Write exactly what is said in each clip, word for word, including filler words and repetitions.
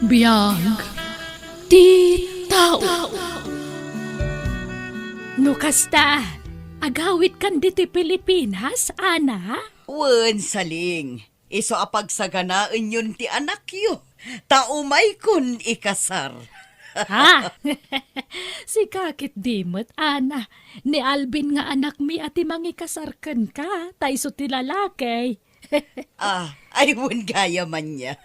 Biag ti tao. No kasta, agawidkan ditoy Pilipinas, Ana? Wen, Saling. Isu a pagsaganaenyon ti anakyo, ta umaykon ikasar. Ha? Sika ketdi met, Ana. Ni Alvin nga anakmi a ti mangikasar kenka, ta isu ti lalaki. Ah, ay, wen gayam ania.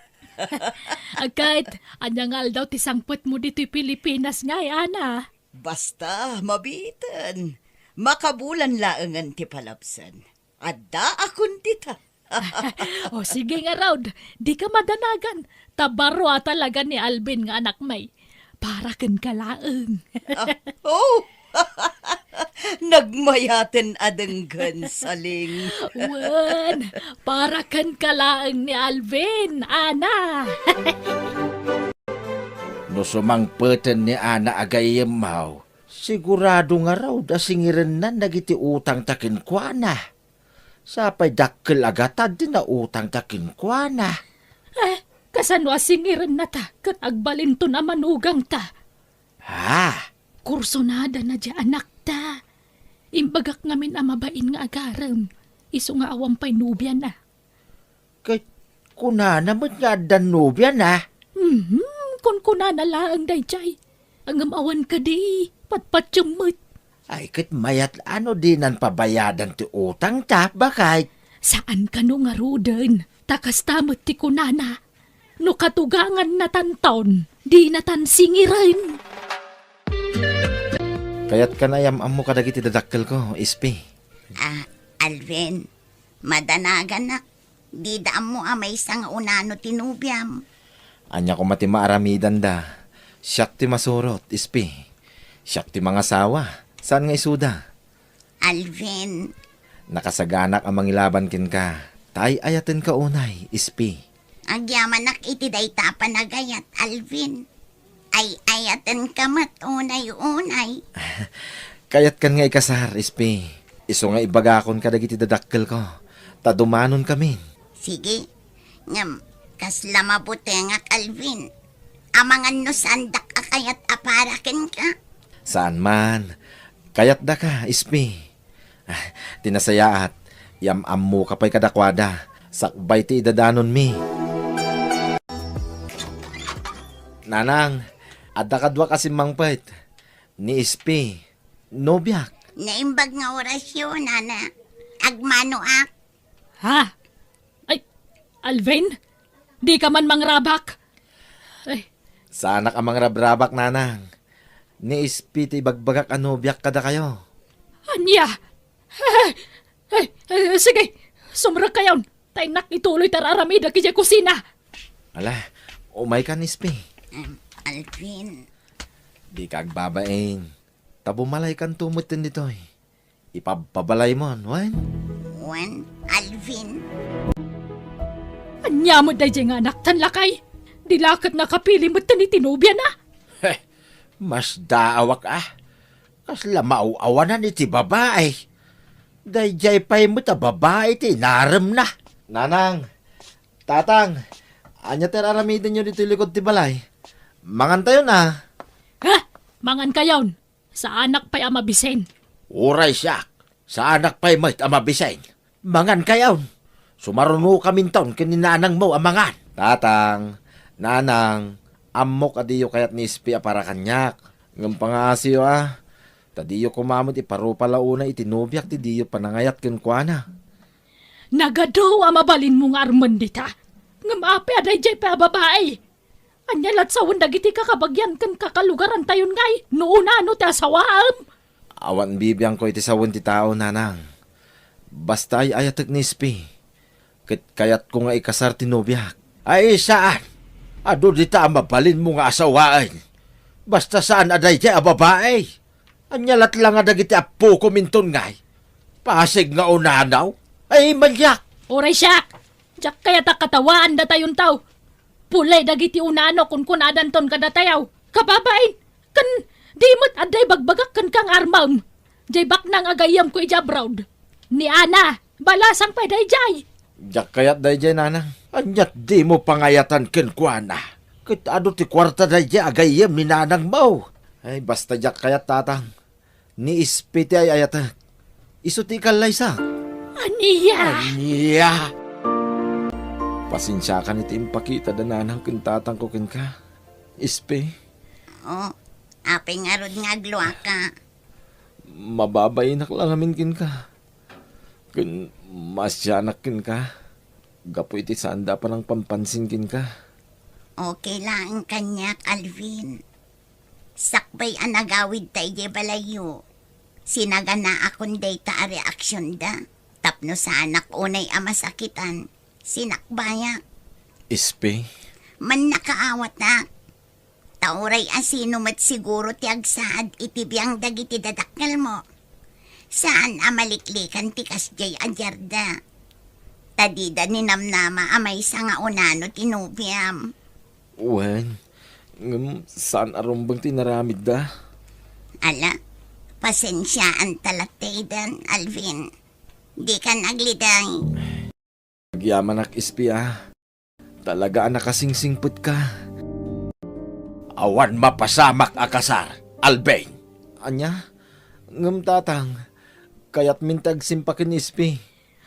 Ket, ania nga aldaw ti sangpetmo ditoy Pilipinas ngay, Ana? Basta, mabiiten. Makabulan laengen ti palabsen. Addaakon dita. O, sige ngarud, dika madanagan. Ta baro a talaga ni Alvin nga anakmi. Para kenka laeng. Ah, oh! Nagmayaten a denggen, Saling. Wen, para kenka laeng ni Alvin, Ana. No sumangpeten ni Ana a gayyemmo, sigurado ngarud a singirennan dagiti utangta kenkuana. Sapay dakkel a gatad ti nautangta kenkuana. Eh, kasano a singirennata ket agbalinton a manugangta? Ha? Kursunadana diay anakta. Imbagak ngamin a mabain nga agarem, isu nga awan pay nobiana. Ket kunana met nga addan nobiana? Mhm, kunkunana laeng daydiay. Ngem awan kadi, patpatiem met. Ay, ket mayat a no dinan pabayadan ti utangta, baket? Saan kano ngaruden, ta kasta met ti kunana. No katugangannatanton, dinatan singiren. Kayatkan a iyam-ammo kadagiti dadakkelko, Ispi. Ah, Alvin, madanaganak. Dida ammo a maysa nga unano ti nobiam. Ania koma ti maaramidanda? Siak ti masurot, Ispi. Siak ti mangasawa. Saan nga isuda? Alvin. Nakasaganak a mangilaban kenka. Ta ay-ayatenka unay, Ispi. Agyamanak iti dayta a panagayat, Alvin. Ay-ayatenka met unay-unay. Kayatkan nga ikasar, Ispi. Isu nga ibagakon kadagiti dadakkelko, ta dumanonkamin. Sige. Ngem, kasla mabutengak, Alvin. Amangan no saandak a kayat a para kenka. Saan man. Kayatdaka, Ispi. Ah, ti nasayaat, iyam-ammoka pay kadakuada, sakbay ti idadanonmi. Nanang, adda kaduak a simmangpet. Ni Ispi, nobiak. Naimbag nga orasyo, nana. Agmanoak. Ha? Ay, Alvin? Dika man mangrabak? Ay. Saanak a mangrabrabak, nanang. Ni Ispi ti ibagbagak a nobiak kadakayo. Ania? Ay, ay, ay, sige, sumrekkayon. Ta innak ituloy ti ar-aramidek idiay kusina. Ala, umaykan, Ispi. Em, Alvin. Dika agbabain. Ta bumalaykanto metten ditoy. Ipabpabalaymon, wen? Wen, Alvin. Ania met daydiay nga anaktan, lakay? Di la ket nakapili metten iti nobiana? Heh, masdaawak a. Kasla maaw-awanan iti babai. Daydiay pay met a babai ti inaremna. Nanang, Tatang, ania ti ar-aramidenyo ditoy likod ti balay? Mangantayon a. Ha? Mangankayon? Saanak pay a mabisin. Uray siak, saanak pay met a mabisin. Mangankayon. Sumarunokaminton ken ni nanangmo a mangan. Tatang, nanang, ammok a diyo kayat ni Ispi a para kaniak. Ngem pangaasiyo a, ta diyo koma met iparupa la unay iti nobiak ti diyo panangayat kenkuana. Nagadu a mabalinmo nga armen dita. Ngem apay a daydiay pay a babai? Ania lat sawen dagiti kakabagian ken kakalugarantayon ngay no unano ti asawaem? Awan bibiangko iti sawen ti tao, nanang. Basta ay-ayatek ni Ispi. Ket kayatko nga ikasar ti nobiak. Ay, saan? Adu dita a mabalinmo nga asawaen. Basta saan a daydiay a babai. Ania lat la nga dagiti appokom inton ngay? Pasig nga unanaw? Ay, maniak! Uray siak! Diak kayat a katawaan datayon tao. Pulay dagiti unano kunkunadanton kadatayaw. Kababain, ken di met adda ibagbagak kenka nga armem. Diay baknang agayyemko idiay abroad. Ni Ana, balasang pay daydiay. Diak kayat daydiay, nanang. Aniat dimo pangayatan kenkuana? Ket adu ti kuarta daydiay a gayyem ni nanangmo. Ay, basta diak kayat, Tatang. Ni Espe ti ay-ayatek. Isu ti ikallaysak. Ania? Ania? Pasensiakan iti impakita da nanang ken tatangko kenka, Espe. Oh, apay ngarud nga agluaka? Mababainak la ngamin kenka. Ken maasianak kenka. Gapu iti saanda a panangpampansin kenka. Okay laeng kaniak, Alvin. Sakbay a nagawidta idiay balayyo, sinaganaakon dayta a reaksionda tapno saanak unay a masakitan, sinakbayak. Espe? Mannakaawatak. Ta uray asino met siguro ti agsaad iti biang dagiti dadakkelmo. Saan a maliklikan ti kasdiay a diarda. Ta dida ninamnama a maysa nga unano ti nobiam. Wen, ngem saan a rumbeng ti inaramidda. Ala, pasensiaanta latta idan, Alvin. Dikan agliday. Agyamanak, Espe, a. Talaga a nakasingsingpetka. Awan mapasamak a kasar, Alvin. Ania? Ngem, Tatang, kayatmin ti agsimpa ken Espe.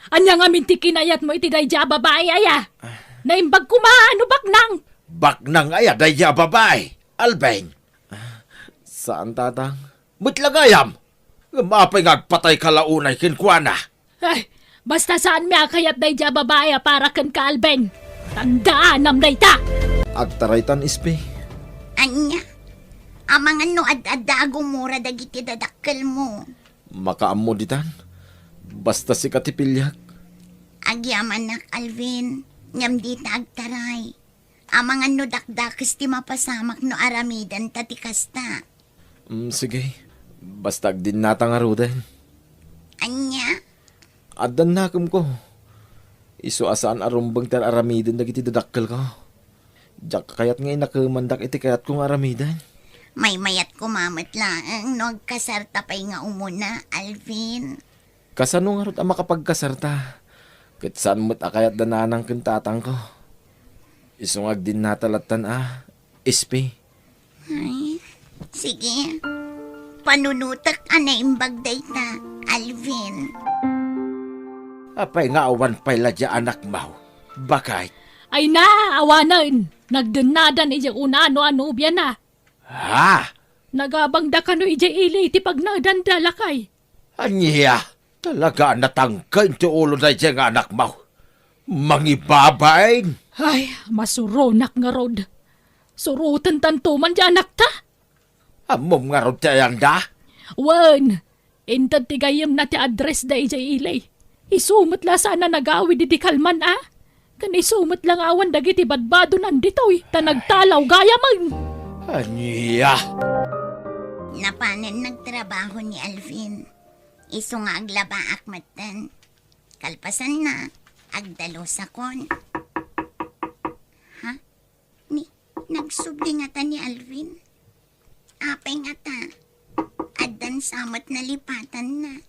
Ania ngamin ti kinayatmo iti daydiay a babai, aya? Naimbag koma no baknang. Baknang aya daydiay a babai, Alvin? Saan, Tatang. Met la gayam. Ngem apay nga agpatayka la unay kenkuana? Ay, basta saanmi a kayat daydiay a babai a para kenka, Alvin. Tandaanam dayta! Agtaraytan, Espe. Ania? Amangan no ad-adda a gumura dagiti dadakkelmo. Makaammo ditan. Basta sika ti piliak. Agyamanak, Alvin. Ngem dita agtaray. Amangan no dakdakes ti mapasamak no aramidenta ti kasta. Mm, sige. Basta agdinnata ngaruden. Ania? Addan nakemko. Isu a saan a rumbeng ti aramiden dagiti dadakkelko. Diak kayat nga inakemandak iti kayatko nga aramiden. Maymayat koma met laeng no agkasarta pay nga umuna, Alvin. Kasano ngarud a makapagkasarta? Ket saan met a kayat da nanang ken tatangko. Isu nga agdinnata lattan a, Espe. Ay, sige. Panunotek a naimbag dayta, Alvin. Apay nga awan pay la diay anakmo, baket? Ay na, awanen. Nagdennadan idiay unano a nobiana. Ha? Nagabangda kano idiay ili iti pagnaedanda, lakay? Ania? Talaga a natangken ti ulo daydiay nga anakmo. Mangibabain! Ay, masuronak ngarud. Surotentanto man ti anakta. Ammom ngarud ti ayanda? Wen, inted ti gayyemna ti address da idiay ili. Isu met la saan a nagawid idi kalman a. Ken isu met la nga awan dagiti badbadonan ditoy ta nagtalaw gayamen. Ania? Napanen nagtrabaho ni Alvin. Isu nga aglabaak metten. Kalpasanna, agdalusakon. Ha? Ni, nagsubli ngata ni Alvin? Apay ngata? Addan sa met nalipatanna.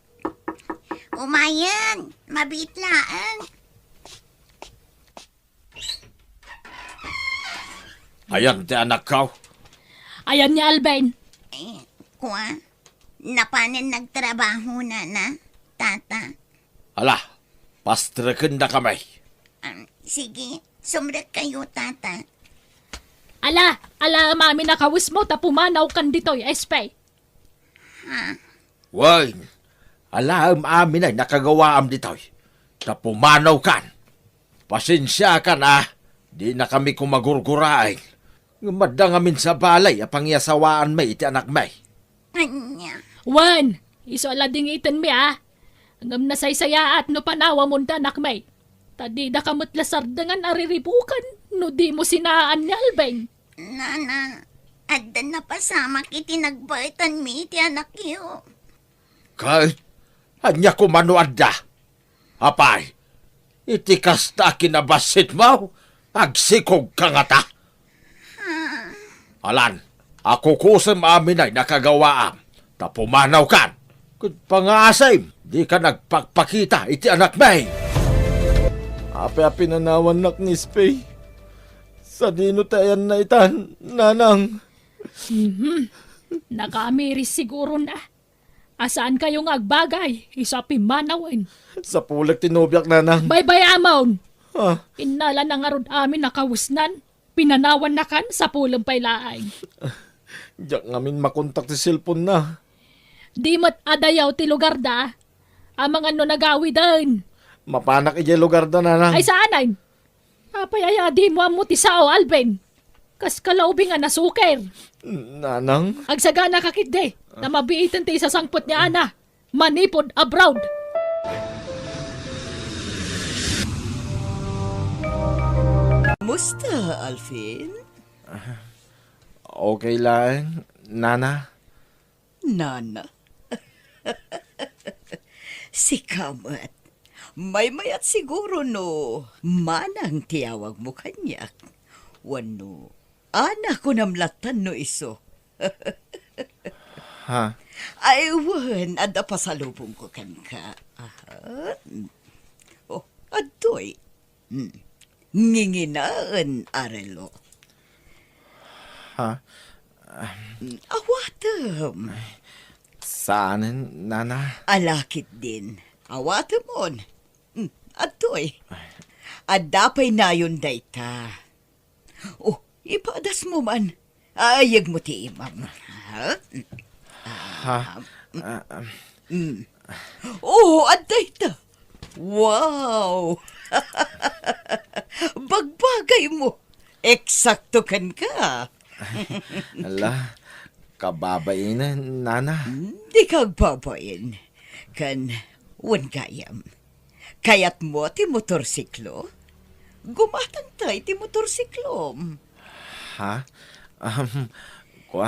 Umayen, mabiit laeng. Ayan ti anakko? Ayan ni Alvin? Eh, kua, napanen nagtrabaho, nana, tata. Ala, pastrekendakami. Ah, sige, sumrekkayo, tata. Ala, ala, amin a kawesmo ta pumanawkan ditoy, Espe. Ha? Wen, alaem amin a nakagawaam ditoy, ta pumanawkan. Pasensiakan a, dinakami koma gurguraen. Ngem adda ngamin sa balay a pangiasawaanmi iti anakmi. Ania? Wen, isu a la dingitenmi a. Ngem nasaysayaat no panawamon ti anakmi. Ta didaka met la sardengan a riribuken no dimo sinaan ni Alvin. Nana, adda napasamak iti nagbaetanmi iti anakyo. Ket ania koma no adda? Apay, iti kasta a kinabassitmo, agsikogka ngata? Alan, akukusem amin a nakagawaam, ta pumanawkan. Ket pangaasim, dika nagpakpakita iti anakmi. Apay a pinanawannak ni Espe? Sadino ti ayanna itan, nanang? Mhm. Nakaamiris siguro na. A, saankayo nga agbagay, isu a pimmanawen. Sapulek ti nobiak, nanang. Baybay-amon! Ah. Innalana ngarud amin a kawesnan. Pinanawannakan, sapulem pay laeng. Diak ngamin makontak ti cellphone na. Di met adayaw ti lugarda. Amangan no nagawiden. Mapanak idiay lugarda, nanang. Ay, saanen? Apay aya a dimo ammo ti sao, Alvin? Kas kalaubing a nasuker. Nanang? Agsaganaka ketdi, ta mabiiten ti isasangpet ni Ana manipud abroad. Musta, Alvin? Okay laeng, Nana. Nana. Sika met. Maymayat siguro no manang ti awagmo kaniak. Wenno, Ana, kunam lattan no isu. Ha? Ay, wen, adda pasalubongko kenka. Aha. Oh, adtoy. Hmm. Nginginaen a relo. Ha? Hmm, awatem. Saanen, Nana? Ala ketdin. Awatemon. Hmm, adtoy. Adda pay nayon dayta. Oh, ipadasmo man. Ayegmo ti imam. Ha? Ha? Ah, um. Mm. Oh, adda ita. Wow! Bagbagaymo. Eksakto kenka. Ala, kababain, Nana. Hmm, dika agbabain. Ken, wen gayam. Kayatmo ti motorsiklo? Gumatangta iti motorsiklom. Ha? Um, kua,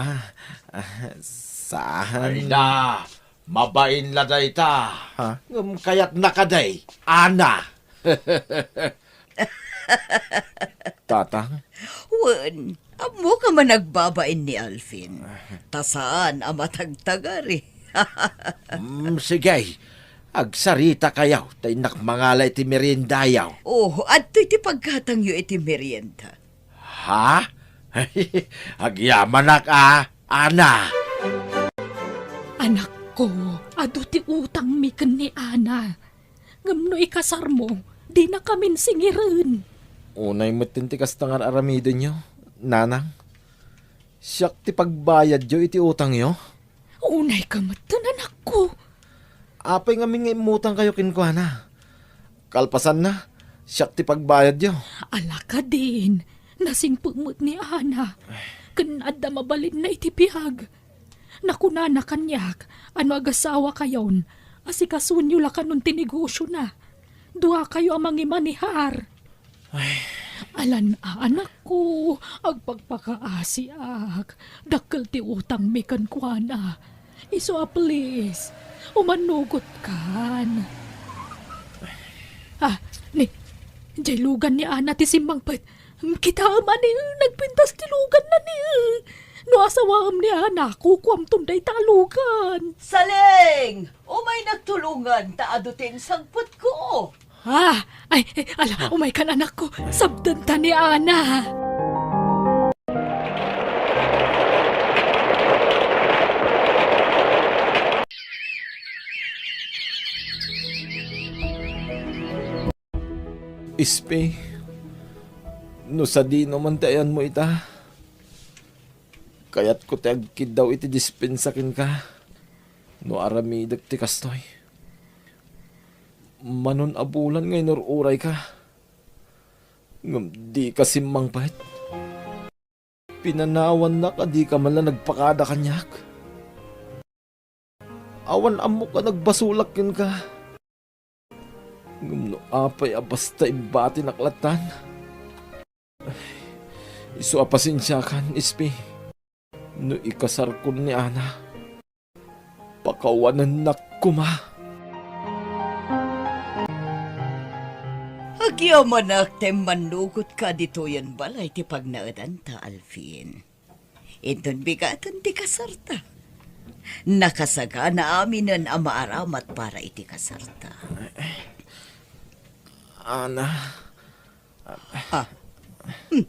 ah, saan? Ay na, mabain la dayta. Ha? Ngem kayatna kadi, Ana. Tatang? Wen, ammoka man agbabain ni Alvin. Ta saan a matagtagari. Mm, sige. Agsaritakayo, ta innak mangala iti meriendayo. Oh, adtoy ti paggatangyo iti merienda. Ha? Agyamanak a, Ana. Anakko, adu ti utangmi ken ni Ana. Ngem no ikasarmo, dinakamin singiren. Unay metten ti kasta nga ar-aramidenyo, Nanang. Siak ti pagbayadyo iti utangyo. Unayka metten, anakko. Apay ngamin nga immutangkayo kenkuana? Kalpasanna, siak ti pagbayadyo. Ala kadin, nasingpet met ni Ana. Ken adda mabalinna iti biag. Nakunana kaniak a no agasawakayon, asikasonyo la kanon ti negosiona. Duakayo a mangimanehar. Ay. Alan a, anakko, agpakpakaasiak. Dakkel ti utangmi kenkuana. Isu a please, umannugotkan. Ah, ni, jay lugan ni Ana ti simmangpet. Kitaem a ni, nagpintas ti luganna ni. No asawaem ni Ana, kukuamton dayta a lugan. Saling! Umaynak tulongan ta adu ti insangpetko. Ah, ay, ay, ala, umaykan, anakko. Sabdenta ni Ana. Ispi, no sadino man ti ayanmo ita, kayatko ti agkiddaw iti dispensa kenka no aramidek ti kastoy. Manon a bulan nga inur-urayka, ngem dika simmangpet. Pinanawannak a dika man la nagpakada kaniak. Awan ammok a nagbasolak kenka. Ngem no apay a basta imbatinak lattan, ay, isu a pasensiakan, Ispi. No ikasarkon ni Ana, pakawanennak koma. Agyamanak ta immannugotka ditoyen balay ti pagnaedanta, Alvin. Inton bigaten ti kasarta. Nakasagana aminen a maaramat para iti kasarta. Ana. Ah. Hmm.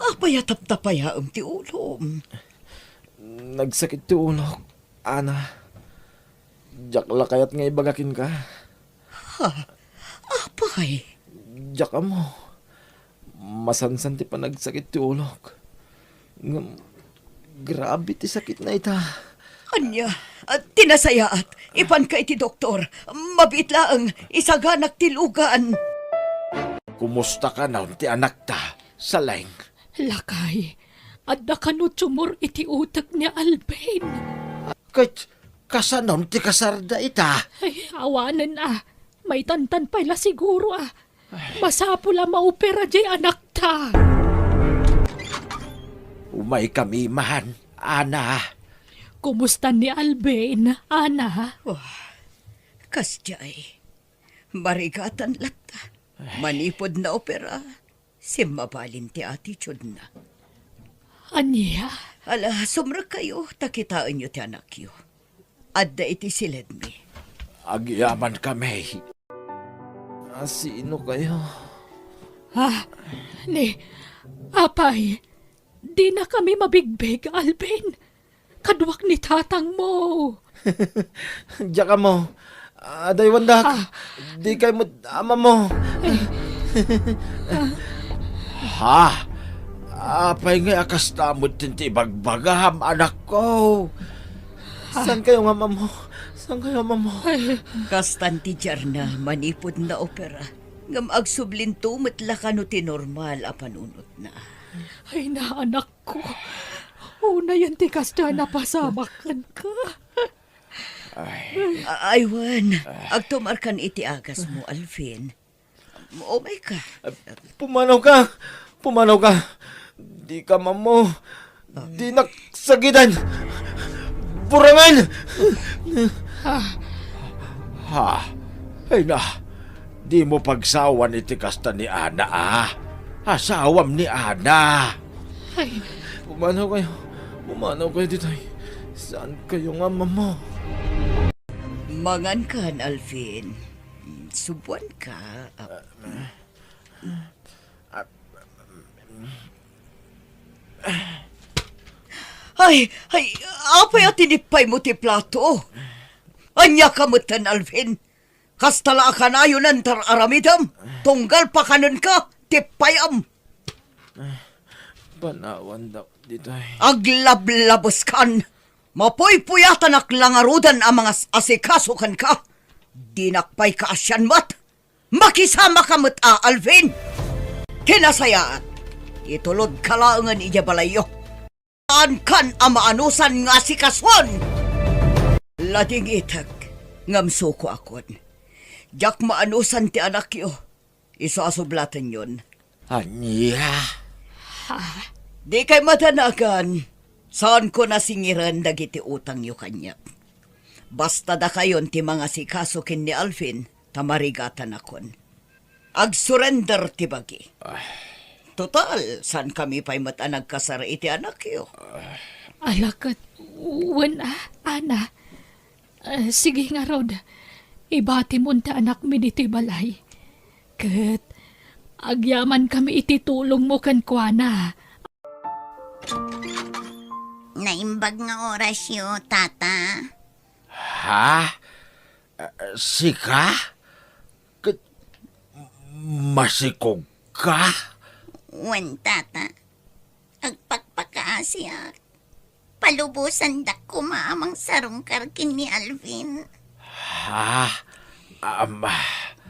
Apay a taptapayaem ti ulom? Nagsakit ti ulok, Ana. Diak la kayat nga ibaga kenka. Ha? Apay? Diak ammo. Masansan ti panagsakit ti ulok. Ngem, grabe ti sakitna ita. Ania? Ah, ti nasayaat, ipanka iti doktor. Mabiit laeng, isaganak ti lugan. Kumusta kano ti anakta, Saleng? Lakay, adda kano tumor iti utek ni Alvin. Ket kasanon ti kasarda ita? Ay, awanen a. Maitantan pay la siguro a. Masapul a maopera diay anakta. Umaykami man, Ana. Kumusta ni Alvin, Ana? Wah, kasdiay. Marigatan latta. Manipud naopera, simmabalin ti attitude-na. Ania? Ala, sumrekkayo, ta kitaenyo ti anakyo. Adda iti siledmi. Agyamankami. A, sino kayo? Ah, ni, apay, dinakami mabigbig, Alvin. Kaduak ni tatangmo. Diak ammo. Adaywandak. Ah. Dikay met amammo. Ha? Apay ngay a kasta met ti ibagbagam, anakko? Saan kayo nga amammo? Saan kayo amammo? Kastan ti diarna manipud naopera. Ngem agsublinto met la kano ti normal a panunotna. Ay, naanak ko. Unayen ti kasta a napasamak kenka. Ay. A-, ay, wen, agtumarkan iti agasmo, Alvin. Umayka. Pumanawka! Pumanawka! Dika ammo! Dinak sagidan! Burangen! Ha? Ay na, dimo pagsawan iti kasta ni Ana, a. Asawam ni Ana. Ay. Pumanaw kayo. Pumanaw kayo ditoy. Saan kayo nga amammo? Mangankan, Alvin. Subuanka. Ay, ay, apay a tinippaymo ti plato? Ania ka metten, Alvin? Kasta la a kanayon ti ar-aramidem, tunggal pakanenka, tippayam. Panawandak ditoy. Aglablabeskan. Mapuypuyatanak la ngaruden a mangas-asikaso kenka. Dinak pay kaasian met. Makisamaka met a, Alvin! Ti nasayaat, itulodka laengen idiay balayyo. Saankan a maanusan nga asikason! Ladingitek, ngem sukoakon. Diak maanusan ti anakyo. Isu a sublatenyon. Ania? Ha? Dikay madanagan. Saanko a singiren dagiti utangyo kaniak. Basta dakayon ti mangasikaso ken ni Alvin, ta marigatanakon. Agsurrender ti bagi. Ay. Total, saankami pay met a nagkasar iti anakyo. Ala ket, wen a, Ana. Ah, sige ngarud, ibatimon ti anakmi ditoy balay. Ket agyamankami iti tulongmo kenkuana. Naimbag nga orasyo, Tata. Ha? Ah, sika? Ket masikogka? Wen, Tata. Agpakpakaasiak. Palubosandak koma a mangsarungkar ken ni Alvin. Ha? Ama.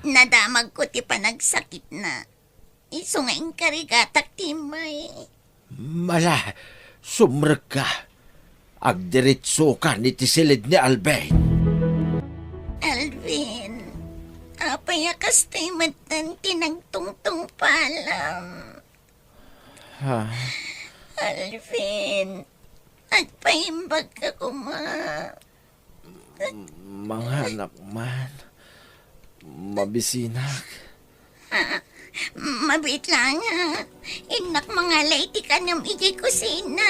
Nadamagko ti panagsakitna. Isu nga inkarigatak ti immay. Mala, sumrekka. Agdiretsokan iti siled ni Alvin. Alvin, apay a kastoy metten ti nagtungtungpalam? Ha? Alvin, agpaimbagka koma. Manganak man. Mabisinak. Ah, mabiit laeng. Innak mangala iti kanem idiay kusina.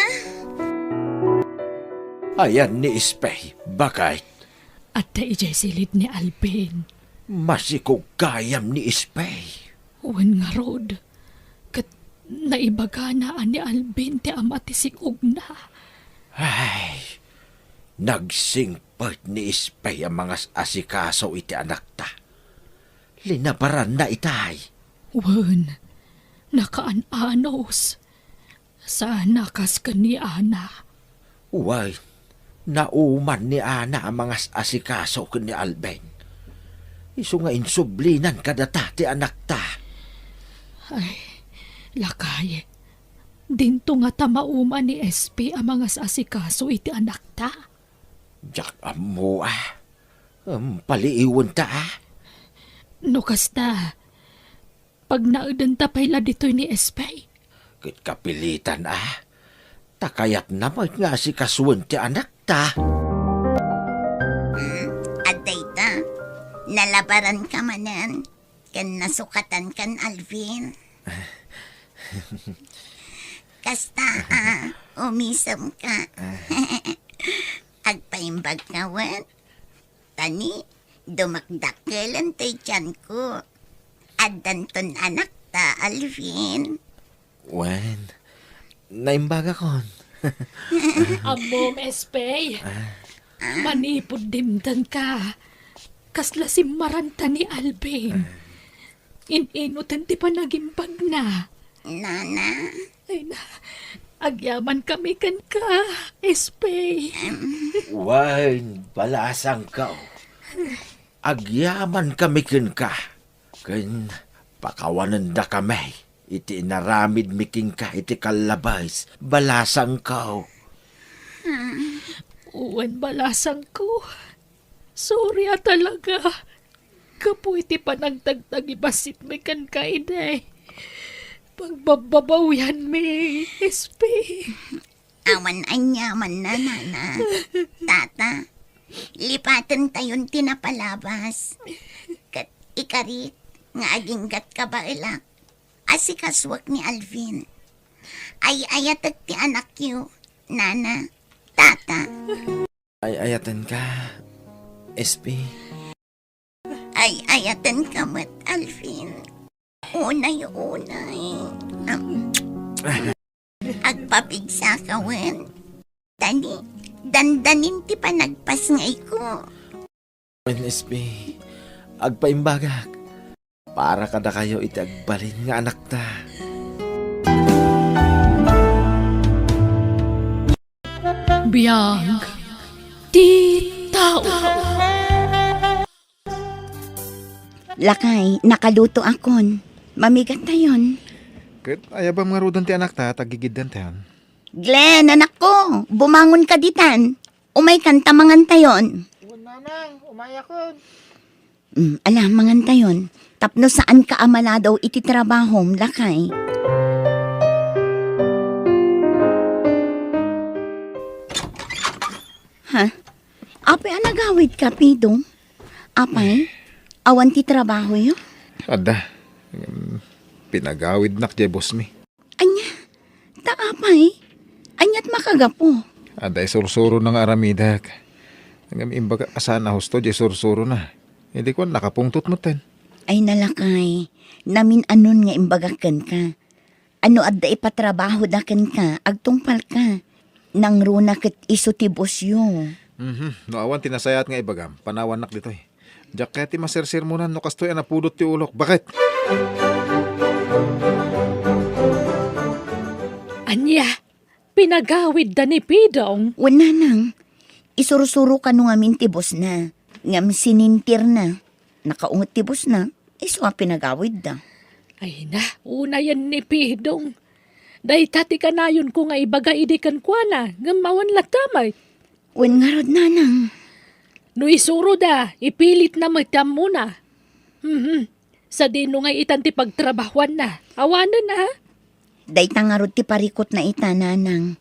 Ayan ni Espay, baket. Adda idiay silid ni Alvin. Masikog gayam ni Espay. Wen ngarud, ket Naibagana a ni Alvin ti ama ti sik-ogna. Ay, nagsingpet ni Espey a mangas-asikaso iti anakta. Linabaranna itay. Wen, nakaan-anos. Saan a kas ken ni Ana. Wen, nauman ni Ana a mangas-asikaso ken ni Alvin. Isu nga insublinan kadata ti anakta. Ay, lakay, dinto ngata mauman ni Espey a mangas-asikaso iti anakta? Diak ammo a. Em, paliiwenta a. No kasta, pagnaedenta pay la ditoy ni Espey. Ket kapilitan a. Ta kayatna met nga asikasuen ti anakta. Hmm, adda ita. Nalabaranka manen. Ken nasukatankan, Alvin. Kasta a, umisemka. Agpaimbagka wen. Ta ni, dumakdakelen toy tianko. Addanton anakta, Alvin. Wen, naimbagakon. Ammom, Espey. Ah. Manipud dimtengka, kasla simmaranta ni Alvin. Ah. In-inoten ti panagimbagna. Nana. Ay na, agyamankami kenka, Espey. Wen, balasangko. Agyamankami kenka. Ken pakawanendakami iti inaramidmi kenka iti kallabes, balasangko. Wen, balasangko. Sorry a talaga. Gapu iti panagtagtagibasitmi kenka idi. Pagbabbabawianmi, Espey. Awan aniamanna, Nana. Tata, lipatentayon ti napalabas. Ket ikarik nga aginggat kabaelak, asikasuak ni Alvin. Ay-ayatek ti anakyo, Nana, Tata. Ay-ayatenka, Espey. Ay-ayatenka met, Alvin. Unay-unay. Am, agpapigsaka wen. Ta ni, dandanin ti panagpasngayko. Wen, Espey, agpaimbagak. Para kadakayo iti agbalin nga anakta. Biag ti tao. Lakay, nakalutoakon. Mamigattayon. Ket ayabam ngaruden ti anakta, ta gigiddantayon. Glenn, anakko, bumangonka ditan. Umaykan ta mangantayon. Wen, Nanang, umayakon. Mm, ala, mangantayon. Tapno saanka a maladaw iti trabahom, lakay. Ha? Apay a nagawidka, Pidong? Apay, awan ti trabahoyo? Adda. Em, pinagawidnak diay bossmi. Ania? Ta apay? Aniat makagapu? Adda isursurona nga aramidek. Ngem imbagak a saan a husto diay sursurona. Idi kuan, nakapungtot metten. Ay, nalakay. Namin-anon nga imbagak kenka. A no adda ipatrabahoda kenka, agtungpalka. Nangruna ket isu ti bossyo. Mhm. No awan ti nasayaat nga ibagam, panawannak ditoy. Diak kayat ti masersermonan no kastoy a napudot ti ulok. Bakit? Ania? Pinagawidda ni Pidong? Wen, Nanang. Isursuro kano ngamin ti bossna. Ngem sinintirna. Nakaunget ti bossna. Isu a pinagawidda. Ay na, unayen ni Pidong. Dayta ti kanayonko nga ibaga idi kenkuana, ngem awan latta met. Wen ngarud, Nanang. No isuroda, ipilitna met ti ammona. Mhm. Sadino nga itan ti pagtrabahoanna? Awanen, a? Dayta ngarud ti parikutna ita, Nanang.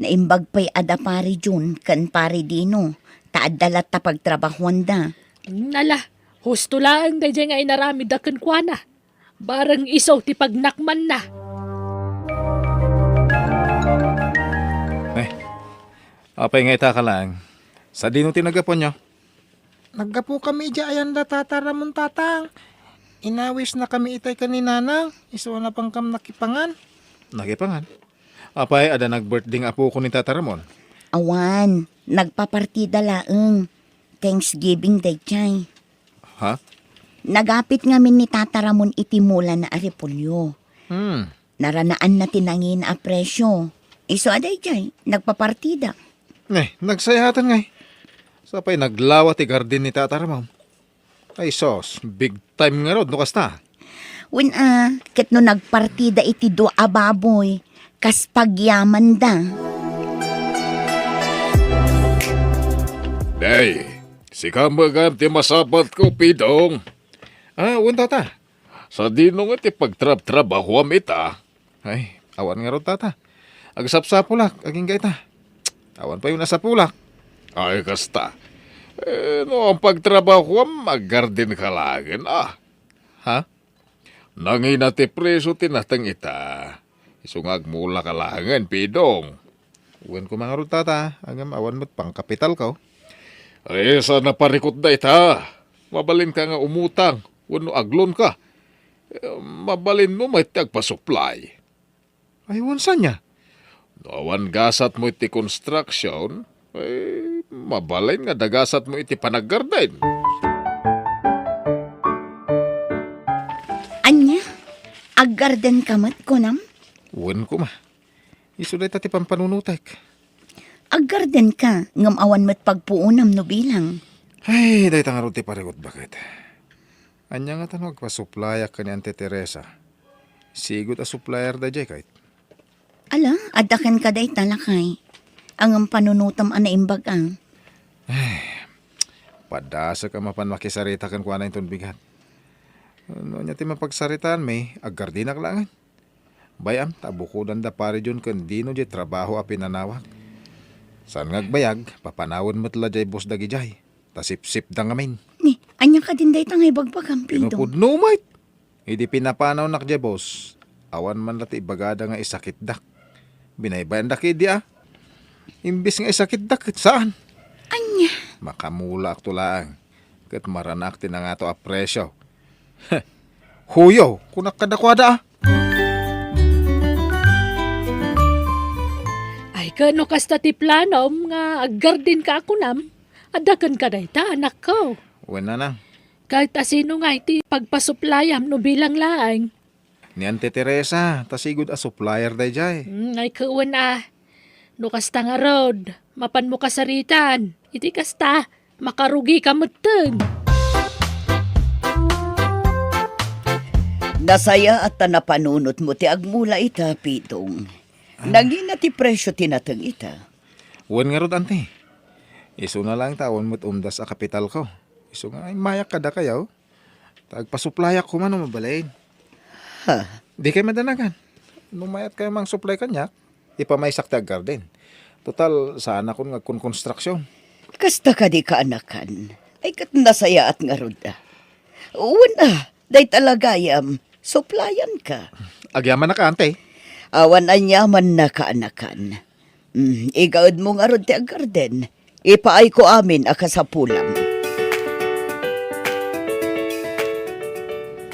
Naimbag pay a da Pari Jun ken Pari Dino, ta adda latta pagtrabahoanda. Nala, husto laeng daydiay nga inaramidda kenkuana. Bareng isu ti pagnakmanna. Eh, apay nga ita ka laeng? Sadino ti naggapuanyo? Naggapukami idiay ayan da Tata Ramon, Tatang. Inawisnakami itay ken ni Nanang, isu a napankam nakipangan. Nakipangan. Apay, adda nag-birthday nga apoko ni Tata Ramon? Awan, nagpapartida laeng. Thanksgiving dayjay. Ha? Nagapit ngamin ni Tata Ramon iti mulana a repolyo. Hmm. Naranaanna ti nangina a presyo. Isu a dayjay, nagpapartida. Eh, nagsayatan ngay. Sapay naglawa ti garden ni Tata Ramon. Ay sus, big time ngarud no kasta. Wen a, ket no nagpartida iti dua a baboy, kas pagyamanda. Day, sika met gayam ti masabatko, Pidong. Ah, wen, Tata. Sadino nga ti pagtrabtrabahuam ita? Ay, awan ngarud, Tata. Agsapsapulak, agingga ita. Awan pay nasapulak. Ay, kasta. Eh, no ang pagtrabahuam, aggarden ka laengen, ah. Ha? Nangina ti presyo ti nateng ita. Isu nga agmula ka laengen, Pidong. Wen koma ngarud, Tata, ngem awan met pangkapitalko. Ay, saan a parikut dayta? Mabalinka nga umutang wenno aglonka. Eh, mabalinmo met ti agpasuplay. Ay, wen saan aya? No awan gasatmo iti construction, eh, mabalin nga dagasatmo iti panaggarden. Ania? Aggarden ka met, kunam? Wen koma. Isu dayta ti pampanunotek. Aggarden ka, ngem awan met pagpuonam no bilang. Ay, dayta ngarud ti parikut baket. Ania ngata no agpasuplayak ken ni Auntie Teresa? Sigud a supplier dayjay, kayat. Ala, adda kenka dayta, lakay. Ngem panunotam a naimbag a. Ay, padasek a mapan makisarita kenkuana inton bigat. No ania ti mapagsaritaanmi, aggardenak laengen. Bay-am ta bukodanda Pari John ken Dino diay trabaho a pinanawak. Saan nga agbayag, papanawen met la diay boss dagidiay. Ta sipsipda ngamin. Ni, ania kadin dayta nga ibagbagam, Pidong? Pinupudno met. Idi pinapanawnak diay boss, awan man la ti ibagada nga isakitdak. Binaybayandak idi a. Imbes nga isakitdak, ket saan? Ania? Makamulaakto laeng. Ket maranaak ti nangato a presyo. Huyo, kunak kadakuada a. Ay, ket no kasta ti planom nga aggarden ka a kunam, adda kenka dayta, anakko. Wen, nanang. Ket asino nga iti pagpasuplayam no bilang laeng? Ni Auntie Teresa, ta sigud a supplier dayjay. Hmm, ay, ket wen a. No kasta ngarud, mapanmo kasaritan. Iti kasta, makarugika metten. Nasayaat ta napanunotmo ti agmula ita, Pidong. Ah. Nangina ti presyo ti nateng ita? Wen ngarud, Auntie. Isuna laeng ta awan met umdas a kapitalko. Isu nga immayak kadakayo. Ta agpasuplayak koma no mabalin. Ha? Dikay madanagan. No mayatkayo mangsuplay kaniak, ipamaysak ti aggarden. Total, saanakon nga agkonkonstruksyon. Kasta kadi, kaanakan? Ay, ket nasayaat ngarud a. Wen a, dayta la gayam, suplayanka. Agyamanak, Auntie. Awan aniamanna, kaanakan. Mm, igaedmo ngarud ti aggarden. Ipaayko amin a kasapulam.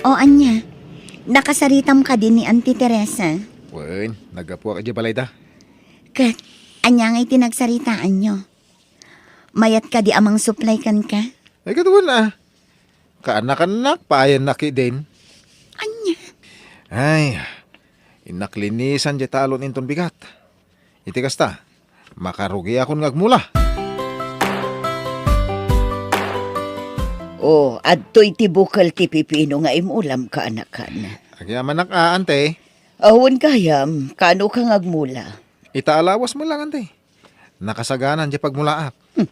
O ania, nakasaritam kadi ni Auntie Teresa? Wen, naggapuak idiay balayda. Ket, ania ngay ti nagsaritaanyo? Mayat kadi a mangsuplay kenka? Ay, ket wen a. Kaanakannak, paayannak idin. Ania? Ay, innak linisan diay talon inton bigat. Iti kasta, makarugiakon nga agmula. O, adtoy ti bukel ti pipino nga imulam, kaanakan. Agyamanak a, Auntie. Awan gayam, kaano ka nga agmula? Ita a lawas mo lang, Auntie. Nakasaganan diay pagmulaak. Hmm.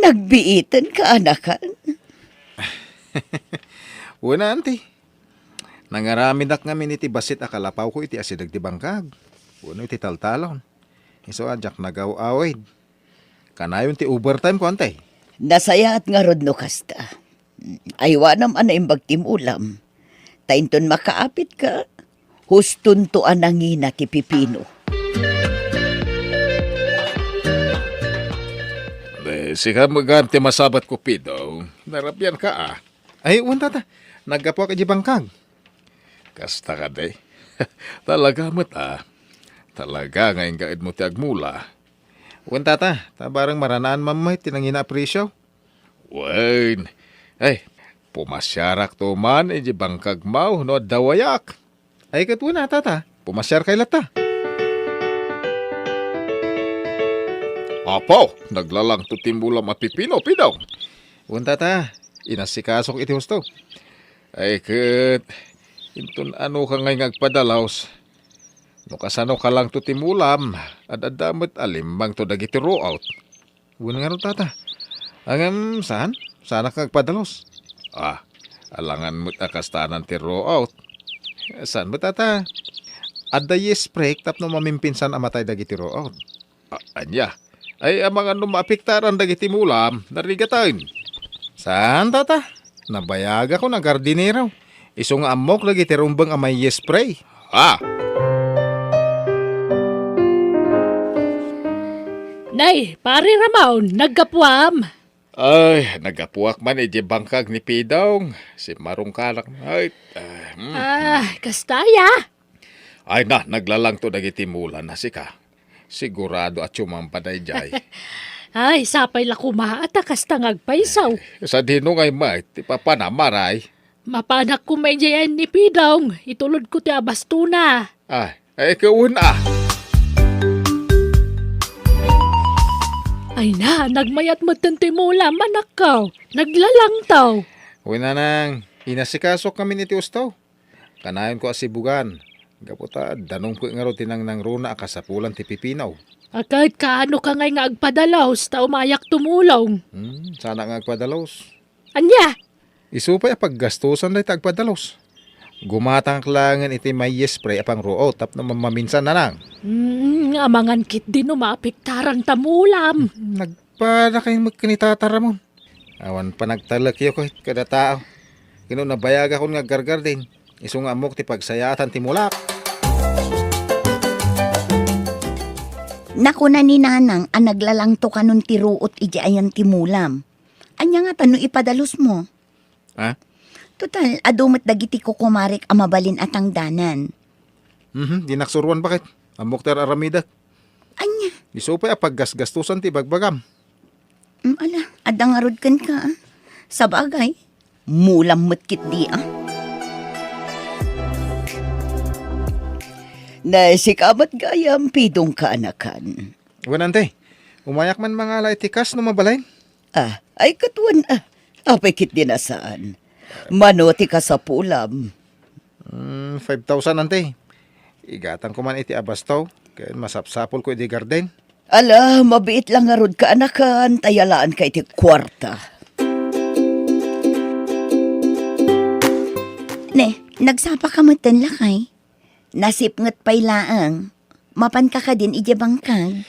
Nagbiiten, kaanakan. Wen a, Auntie. Nangaramidak ngamin iti bassit a kalapawko iti asideg ti bangkag wenno iti taltalon. Isu a diak nagaw-awid. Kanayon ti overtime ko, Auntie. Nasayaat ngarud no kasta. Aywanam a naimbag ti imulam. Ta inton makaapitka, hustonto a nangina ti pipino. Eh, sika met gayam ti masabatko, Pidong. Narabianka a. Ay, wen, Tata. Naggapuak idiay bangkag. Kasta kadi. Talaga met a. Talaga nga inggaedmo ti agmula. Wen, tata, ta bareng maranaan man met ti nangina a presio. Wen. Ay, pumasiarakto man idiay bangkagmo no adda wayak. Ay, ket wen a, tata, pumasiarkay latta. Apo, naglalangto ti mulam a pipino, Pidong. Wen, tata, inasikasok iti husto. Ay, ket inton anoka ngay nga agpadalus, no kasanoka langto ti mulam, ad-adda met a limmangto dagiti ruot. Wen ngarud, tata. Ngem saan? Saanak nga agpadalus? Ah, alangan met a kastanan ti ruot. Saan met, tata? Adda yeast break tapno mamimpinsan a matay dagiti ruot. A-, ania? Ay, amangan no maapektaran dagiti mulam, narigaten. Saan, tata? Nabayagakon a gardinero. Isu nga ammok dagiti rumbeng a may yeast spray. Ah! Nay, Pare Ramon, naggapuam? Ay, naggapuak man idiay bangkag ni Pidong. Simmarungkanak. Ay, ah, hmm. Ah, kasta aya? Ay na, naglalangto dagiti mulam a sika. Sigurado a sumamba daydiay. Ay, sapay la koma ta kasta nga agpayso. Sadino ngay met ti papanam, Maray? Mapanak koma idiay ni Pidong, itulodko ti abastona. Ah, ay, kawan ah. Ay na, nagmayat metten ti mulam, anakko. Naglalangto. Wen, nanang, inasikasok kami iti husto. Kanayonko a sibugan, gapu ta danumko ngarud ti nangnangruna a kasapulan ti pipino. A ket kaanoka ngay nga agpadalus ta umayak tumulong? Hmm, saanak nga agpadalus. Ania? Isu pay a paggastusan dayta agpadalus. Gumatangak laengen iti may yeast spray a pangruot tapno mamaminsan, nanang. Hmm, amangan ketdi no maapektaran ta mulam. Hmm, nagpadakay met ken ni Tata Ramon. Awan panagtalekyo ket kada tao. Ket no nabayagakon nga aggargardin, isu nga ammok ti pagsayaatan ti mulak. Nakuna ni Nanang a naglalangto kanon ti ruot idiay ayan ti mulam. Ania ngata no ipadalusmo? Ha? Total, adu met dagiti kukumarek a mabalin a tangdanan. Mhm, dinak suroan, baket. Ammok ti ar-aramidek. Ania? Isu pay a paggasgastusan ti ibagbagam. Mm, ala, adda ngarud kenka, ah. Sabagay, mulam met ketdi, ah. Nay, sika met gayam, Pidong kaanakan. Wen, ante, umayak man mangala iti kas no mabalin. Ah, ay, ket wen, ah. Apay ketdi a saan? Mano ti kasapulam? Mm, five thousand, ante. Igatangko man iti abasto, ken masapsapulko iti garden. Ala, mabiit la ngarud kaanakan, ta yalaanka iti kuarta. Ne, nagsapaka metten, lakay? Nasipnget pay laeng. Mapanka kadin idiay bangkag?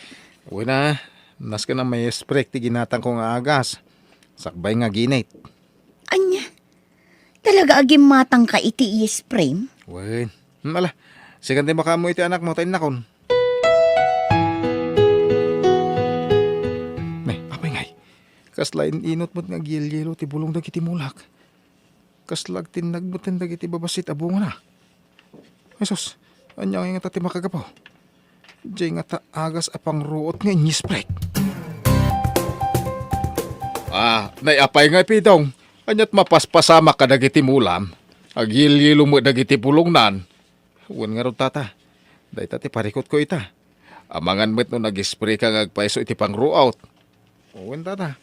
Wen a, nasken a maesprek ti ginatangko nga agas. Sakbay nga ginit. Ania? Talaga a gimmatangka iti ispray? Wen. Hmm, ala, sikan ti makaammo iti anakmo ta innakon. Ne, apay ngay? Kasla in-inot met nga agyelyelo ti bulong dagiti mulak. Kasla agtinnag metten dagiti babassit a bungana. Ay sus, ania ngay ngata ti makagapu? Diay ngata agas a pangruot nga inyisprek. Ah, nay apay nga ipidong? Ania't mapaspasamak kadagiti mulam? Agyelyelo met dagiti bulongnan. Wen ngarud, tata. Dayta ti parikutko ita. Amangan met no nag-spray ka nga agpayso iti pangruot. Wen, tata.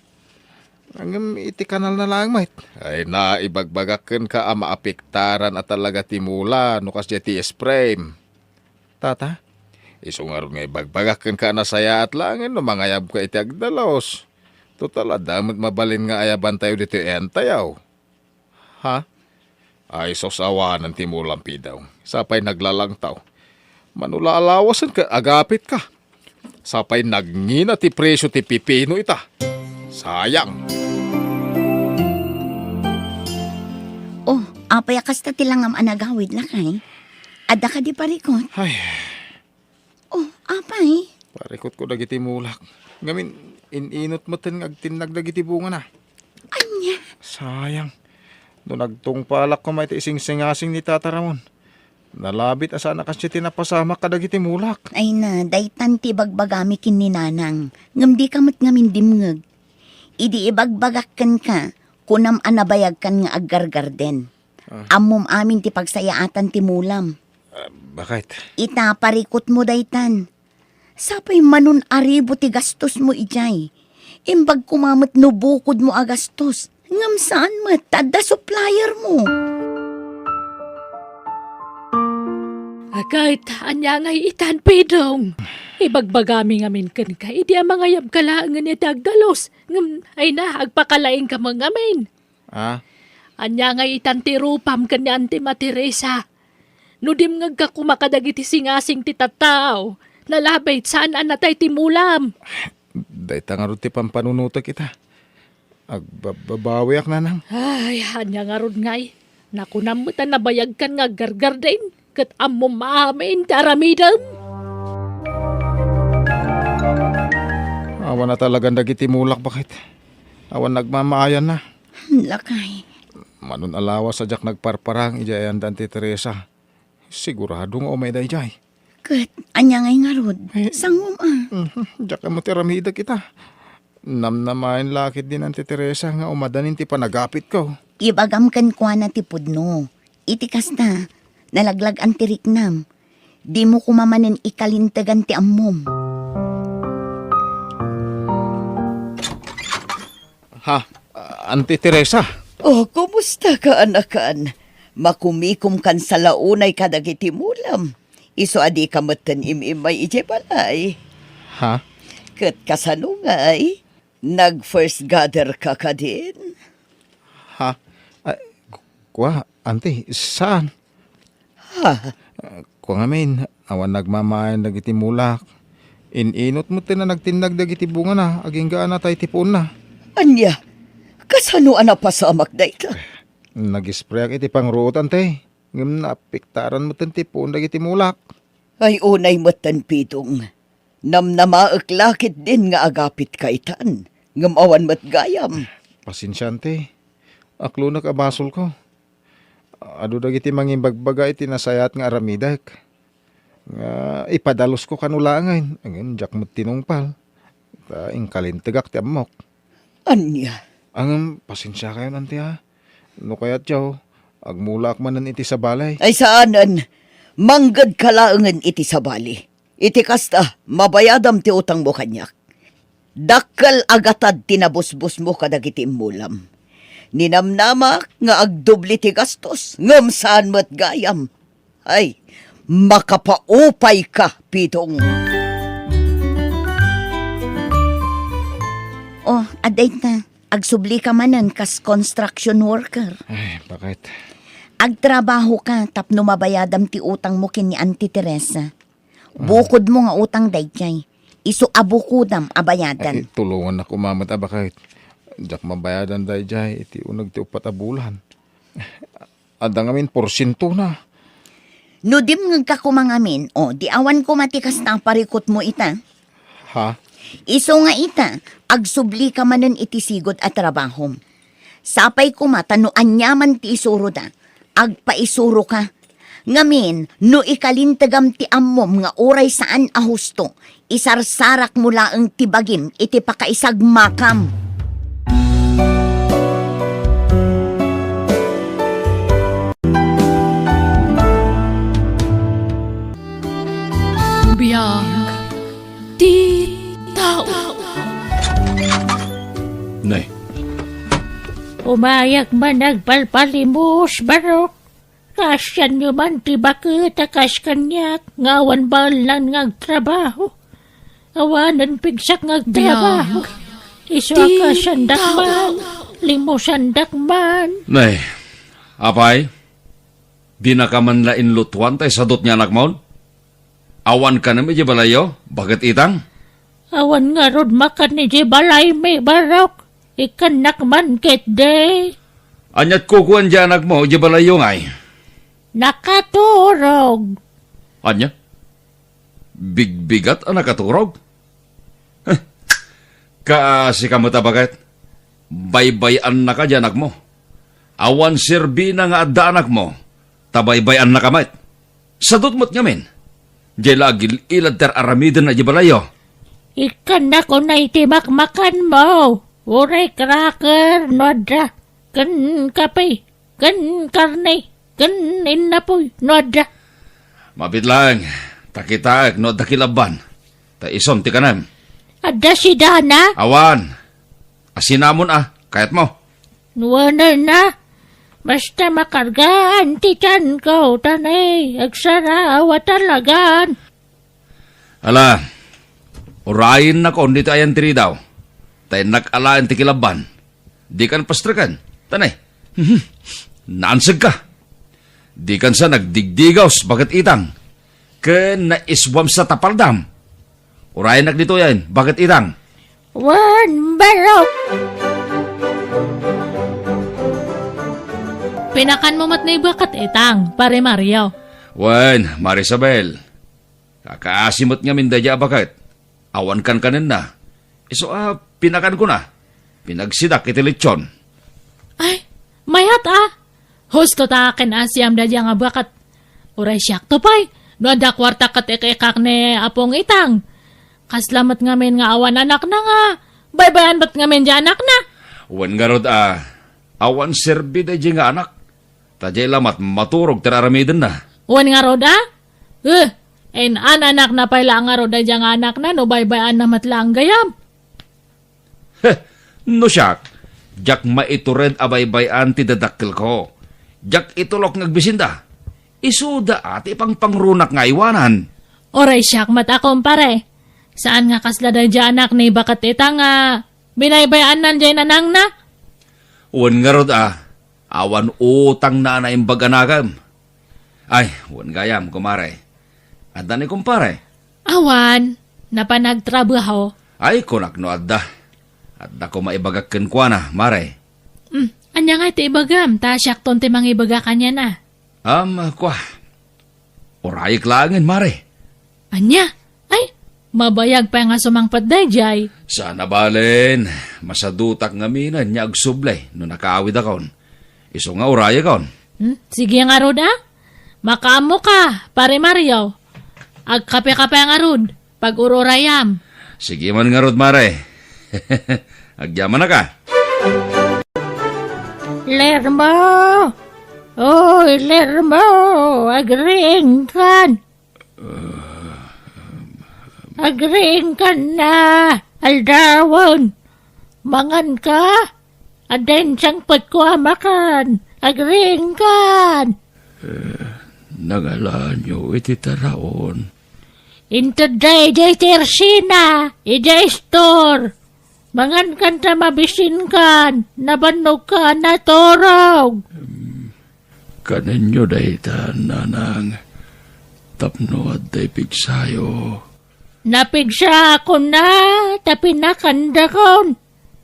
Ngem iti kanalna laeng met. Ay na, ibagbagak kenka a maapektaran a talaga ti mula no kasdiay ti spray. Tata, isu ngarud nga ibagbagak kenka a nasayaat laengen no mangayabka iti agdalus. Total, adda met mabalin nga ayabantayo ditoy entayo. Ha? Ay, sus, awanen ti mulam, Pidong. Sapay naglalangtaw. Mano la a lawasen ket agapitka. Sapay nagngina ti presio ti pipino ita. Sayang. Oh, apay a kasta ti langam a nagawid, lakay? Adda kadi parikut? Ay, Oh, apay? Parikutko dagiti mulak. Ngamin, in-inot metten nga agtinnag dagiti bungana. Ania? Sayang. No nagtungpalak koma iti isingsingasing ni Tata Ramon, Nalabit a saan a kasdi ti napasamak kadagiti mulak. Ay na, daytan ti ibagbagami ken ni Nanang, ngem dika met ngamin dimngeg. Idi ibagbagak kenka, kunam a nabayagkan nga aggargarden. Ah. Ammom amin ti pagsayaatan ti mulam. Ah, bakit? Ita, parikutmo daytan. Sapay manon aribu ti gastosmo idiay. Imbag koma met no bukodmo a gastos. Ngem saan met ta adda suppliermo. Agayt, ania ngay itan, Pidong? Ibagbagami ngamin kenka, idi a mangayabka laengen iti agdalus. Ngem, ay na, agpakalaingka met ngamin. Ah? Ania ngay itan ti rupam ken ni Anti Materesa? No dimngegka koma kadagiti singasing ti tattao, nalabit saan a natay ti mulam. Dayta ngarud ti pampanunotek ita. Agbababawiak, Nanang. Ay, ania ngarud ngay? Nakunam met a nabayagkan nga aggargarden, ket ammom amin ti aramidem. Awan a talagan dagiti mulak, bakit? Awan nagmamaayanna. Lakay. Manon a lawas a diak nagparparang idiay ayandan ti Teresa. Sigurado nga umay daydiay. Ket ania ngay ngarud? Eh, sangom a. Mhm, diak ammo ti aramidek ita. Namnamaen la ketdin Anti Teresa nga umadanin ti panagapitko. Ibagam kenkuana ti pudno. Iti kasta, nalaglag-an ti riknam. Dimo koma manen ikalintegan ti ammom. Ha, Anti Teresa? Oh, kumusta ka, anakan? Makumikom kan salaunay kadagiti mulam. Isu a dika metten im-immay idiay balay. Ha? Ket kasano ngay? Nag-first gather ka kadin? Ha? Ay, ku-, kua, Anti, saan? Ha? Ah, kua ngamin, awan nagmamaayan dagiti mulak. In-inot metten a nagtinnag dagiti bungana, agingga a natay ti puonna. Ania? Kasano a napasamak dayta? Nag-sprayak iti pangruot, Anti. Ngem naapektaran metten ti puon dagiti mulak. Ay, unay metten, Pidong. Namnamaek la ketdin nga agapitka itan, ngem awan met gayam. Pasensia, Anti. Aklonek a basolko. Adu dagiti mangimbagbaga iti nasayaat nga aramidek. Nga ipadalusko kano laengen, ngem diak met tinungpal. Ta inkalintegak ti ammok. Ania? Ngem, pasensiakayon, Anti, a. No kayatyo, agmulaak manen iti sabali. Ay, saanen. Manggedka laengen iti sabali. Iti kasta, mabayadam ti utangmo kaniak. Dakkel a gatad ti nabusbusmo kadagiti immulam. Ninamnamak nga agdubli ti gastos, ngem saan met gayam. Ay, makapaupayka, Pidong. Oh, adda ita, agsublika manen kas construction worker. Ay, bakit? Agtrabahoka tapno mabayadam ti utangmo ken ni Auntie Teresa. Ah. Bukodmo nga utang daydiay. Isu a bukodam a bayadan. Ay, tulongannak koma met a bakit. Diak mabayadan daydiay iti uneg ti uppat a bulan. Adda ngamin porsientona. No dimngegka koma ngamin, o, di awan koma ti kasta a parikutmo ita. Ha? Isu nga ita, agsublika manen iti sigud a trabahom. Sapay koma ta no aniaman ti isuroda, agpaisuroka. Ngamin, no ikalintegam ti ammom nga uray saan a husto, isarsarakmo laeng ti bagim iti pakaisagmakam. Biag ti tao. Nay. Umayak man agpalpalimos, Barok. Kaasianyo man ti baket a kas kaniak nga awan baelnan nga agtrabaho. Awanen pigsak nga agtrabaho. Biag. Isu a ti kaasiandak tao. Man, limusandak man. Nay, apay, dinaka man la inlutuan tay sadut nga anakmon? Awan kanem idiay balayyo, baket itang? Awan ngarud makan idiay balaymi, Barok. Ikkannak man ketdi. Aniat kukuan diay anakmo idiay balayyo ngay? Nakaturog. Ania? Bigbigat a nakaturog? Heh, kaasika met a baket. Baybay-annaka diay anakmo. Awan serbina nga adda anakmo, ta baybay-annaka met. Sadut met ngamin. Diay la agil-ilad ti ar-aramiden a di balayyo. Ikkannakon iti makmakanmo. Uray cracker no adda. Ken kape. Ken karne. Ken innapoy no adda. Mabit laeng, ta kitaek no adda kilabban. Ta isun ti kanem. Adda sidana? Awan. Asinamon a, kayatmo? Nuanenna. Basta makargaan ti tianko, ta nay, agsaraaw a talagan. Ala, urayennakon ditoy ayan ti ridaw, ta innak alaen ti kilabban. Dikan pastreken, ta nay, naansegka. Dikan sa nagdigdigaws baket itang, ken naiswam sa tapaldam. Urayennak ditoyen, baket itang. Wen, barok! Pinakanmo met ni baket itang, Pare Mario. Wen, Mare Isabel. Kakaasi met ngamin daydiay a baket. Awan kankanenna. Isu a pinakankona. Pinagsidak iti lechon. Ay, mayat a. Husto ta ken-asiam daydiay nga baket. Uray siakto pay. No adda kuarta ket ik-ikkak ni Apong Itang. Kasla met ngamin nga awan anakna nga. Baybay-an met ngamin diay anakna. Wen ngarud a. Awan serbi daydiay nga anak. Ta diay la met maturog ti ar-aramidenna. Wen ngarud a? Eh, in-anakna pay la ngarud daydiay nga anakna no baybay-anna met laeng gayam. Heh, no siak, diak maitured a baybay-an ti dadakkelko. Diak itulok nga agbisinda. Isuda a ti pangpangrunak nga aywanan. Uray siak met a, kumpare. Saan nga kasla daydiay anak ni baket ita nga binaybay-annan diay nanangna? Wen ngarud a, awan utangna a naimbag a nakem. Ay, wen gayam, kumare. Adda ni kumpare? Awan, napan nagtrabaho. Ay, kunak no adda. Adda koma ibagak kenkuana, mare. Hmm, ania ngay ti ibagam, ta siakton ti mangibaga kaniana? Am, kua. Urayek laengen, mare. Ania? Ay, mabayag pay nga sumangpet daydiay. Saan a balen, masadutak ngaminen nga agsubli no nakaawidakon. Isu nga urayekon. Hmm? Sige ngarud a. Makaammoka, Pare Mario. Agkape-kape ngarud, pag-ur-urayam. Sige man ngarud, mare. Agyamanak a. Lermo! Oy, Lermo! Agriingkan! Agriingkan na, aldawen. Manganka? Adda insangpetko a makan. Agriingkan. Eh, nangalaanyo iti taraon? Intedda idiay ti ersina, idiay istor. Mangankan ta mabisinkan, nabannogka a naturog. Kanenyo dayta, nanang, tapno adda ipigsayo. Napigsaakon a, ta pinakandakon.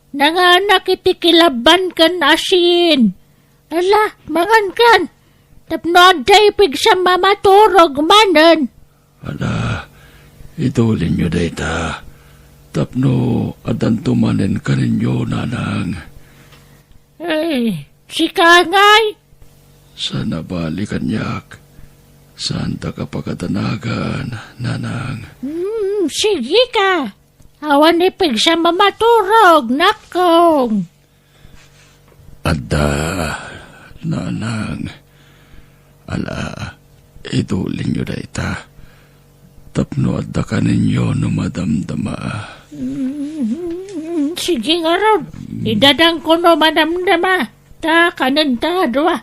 Nanganak iti kilabban ken asin. Ala, mangankan, tapno adda ipigsam a maturog manen. Ala, itulinyo dayta, tapno addanto manen kanenyo, nanang. Ay, sika ngay? Saan a bali kaniak. Saanta ka pakadanagan, nanang. Hmm, sige ka. Awan ipigsam a maturog, nakong. Adda, nanang. Ala, itulinyo dayta. Tapno adda kanenyo no madamdama. Mm, sige ngarud. Idadangko no madamdama. Ta kanen ta dua.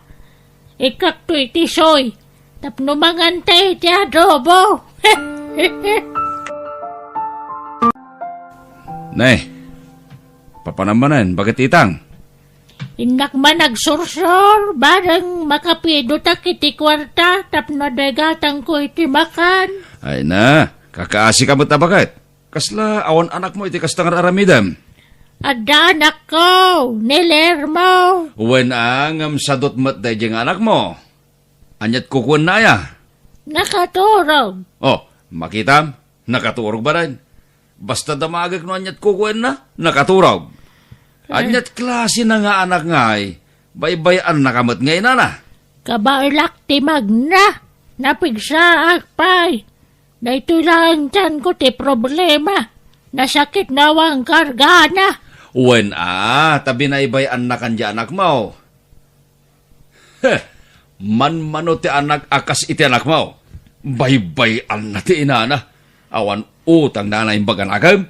Ikkakto iti soy. Tapno manganta iti adobo. Ne, papanam manen, baket itang? Innak man agsursor, bareng makapidotak iti kuarta tapno daygatangko iti makan. Ay na, kakaasi ka met a baket. Kasla awan anakmo iti kasta nga ar-aramidem? Adda anakko, ni Lermo. Wen a, ngem sadut met daydiay nga anakmo. Aniat kukuenna aya? Nakaturog. Oh, makitam? Nakaturog baden. Basta damagek no aniat kukuenna, nakaturog. Eh. Aniat klase na nga anak ngay, baybay-annaka met nga inana. Kabaelak ti magna. Napigsaak pay. Daytoy laeng tianko ti problema. Nasakit no awan kargana. Wen a, ta binaybay-annakan ti anakmo. Heh, manmano ti anak a kas iti anakmo. Baybay-anna ti inana. Awan utangna a naimbag a nakem.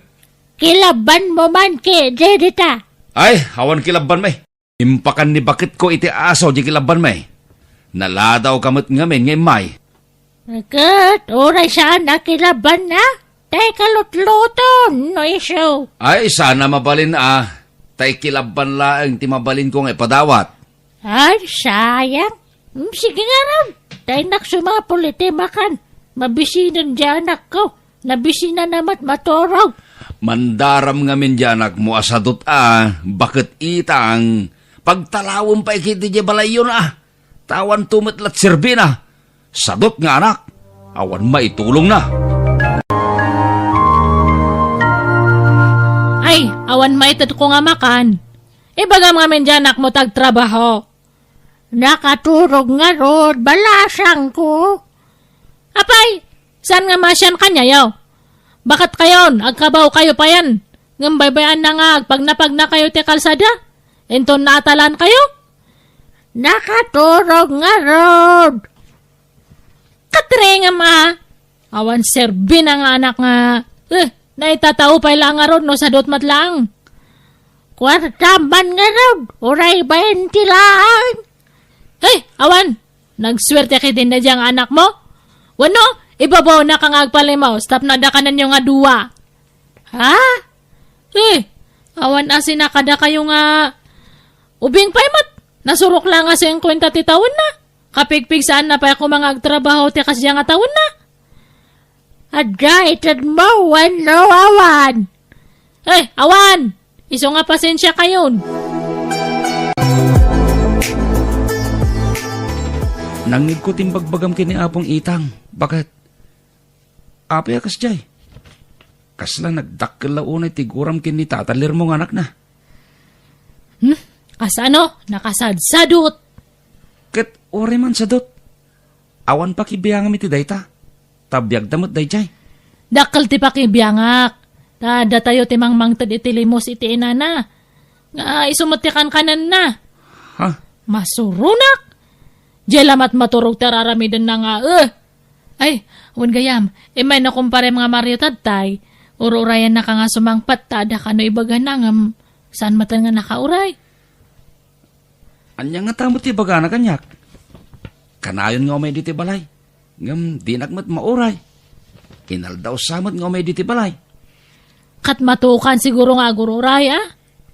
Kilabbanmo man ketdi dita. Ay, awan kilabbanmi. Impakan ni baketko iti aso di kilabbanmi. Naladawka met ngamin nga immay. Ket uray saan a kilabbanna, tay kalutluton no isu. Ay, saan a mabalin a, tay kilabban laeng ti mabalinko nga ipadawat. Ay, sayang. Mm, sige ngarud, tay nak sumapul iti makan. Mabisinan di anakko. Nabisinanna met maturog. Mandaram ngamin di anakmo a sadut a, baket itang, pagtalawem pay ketdi diay balayyon a. Ta awanto met la ti serbina. Sadut nga anak, awan maitulongna. Ay, awan maitedko nga makan. Ibagam ngamin di anakmo ti agtrabaho. Nakaturog ngarud, balasangko. Apay, saan nga masian kaniayo? Baket kayon, agkabaw kayo payen. Ngem baybay-anna nga agpagnapagnakayo ti kalsada. Inton naatalan kayo? Nakaturog ngarud. Katrengam a. Awan serbina nga anak nga, eh, naitatao pay la ngarud no sadut met laeng. Kuarta man ngarud, uray baynte laeng. Ay, awan! Nagsuerte ketdi daydiay nga anakmo? Wenno, ibabawna ka nga agpalimos tapno adda kanenyo nga dua. Ha? Eh, awan a sinakada kayo nga ubing pay met. Nasurok la nga singkuenta ti tawenna. Kapigpigsaanna pay koma nga agtrabaho ti kasdiay nga tawenna. Adda itedmo wenno awan? Eh, awan! Isu nga pasensia kayon. Nangngegko ti imbagbagam ken ni Apong Itang. Baket? Apay a kasdiay? Kasla nagdakkel la unay ti guram ken ni Tata Lermo nga anakna. Hmm? Kasano? Nakasadsadot. Ket uray man sadot. Awan pakibiangam iti dayta. Ta biagda met daydiay. Dakkel ti pakibiangak. Ta datayo ti mangmangted iti limos iti inana. Nga isu met ti kankanenna. Ha? Masuronak! Diay lamat maturog ti ar-aramidenna nga, eh! Ay, wen gayam, immay no kumparem nga Mario tattay, ur-urayannaka nga sumangpet ta adda kano ibagana ngem saan met nga nakauray. Ania ngata met ti ibagana kaniak? Kanayon nga umay ditoy balay, ngem dinak met mauray. Inaldaw sa met nga umay ditoy balay. Ket matukan siguro nga agur-uray, a?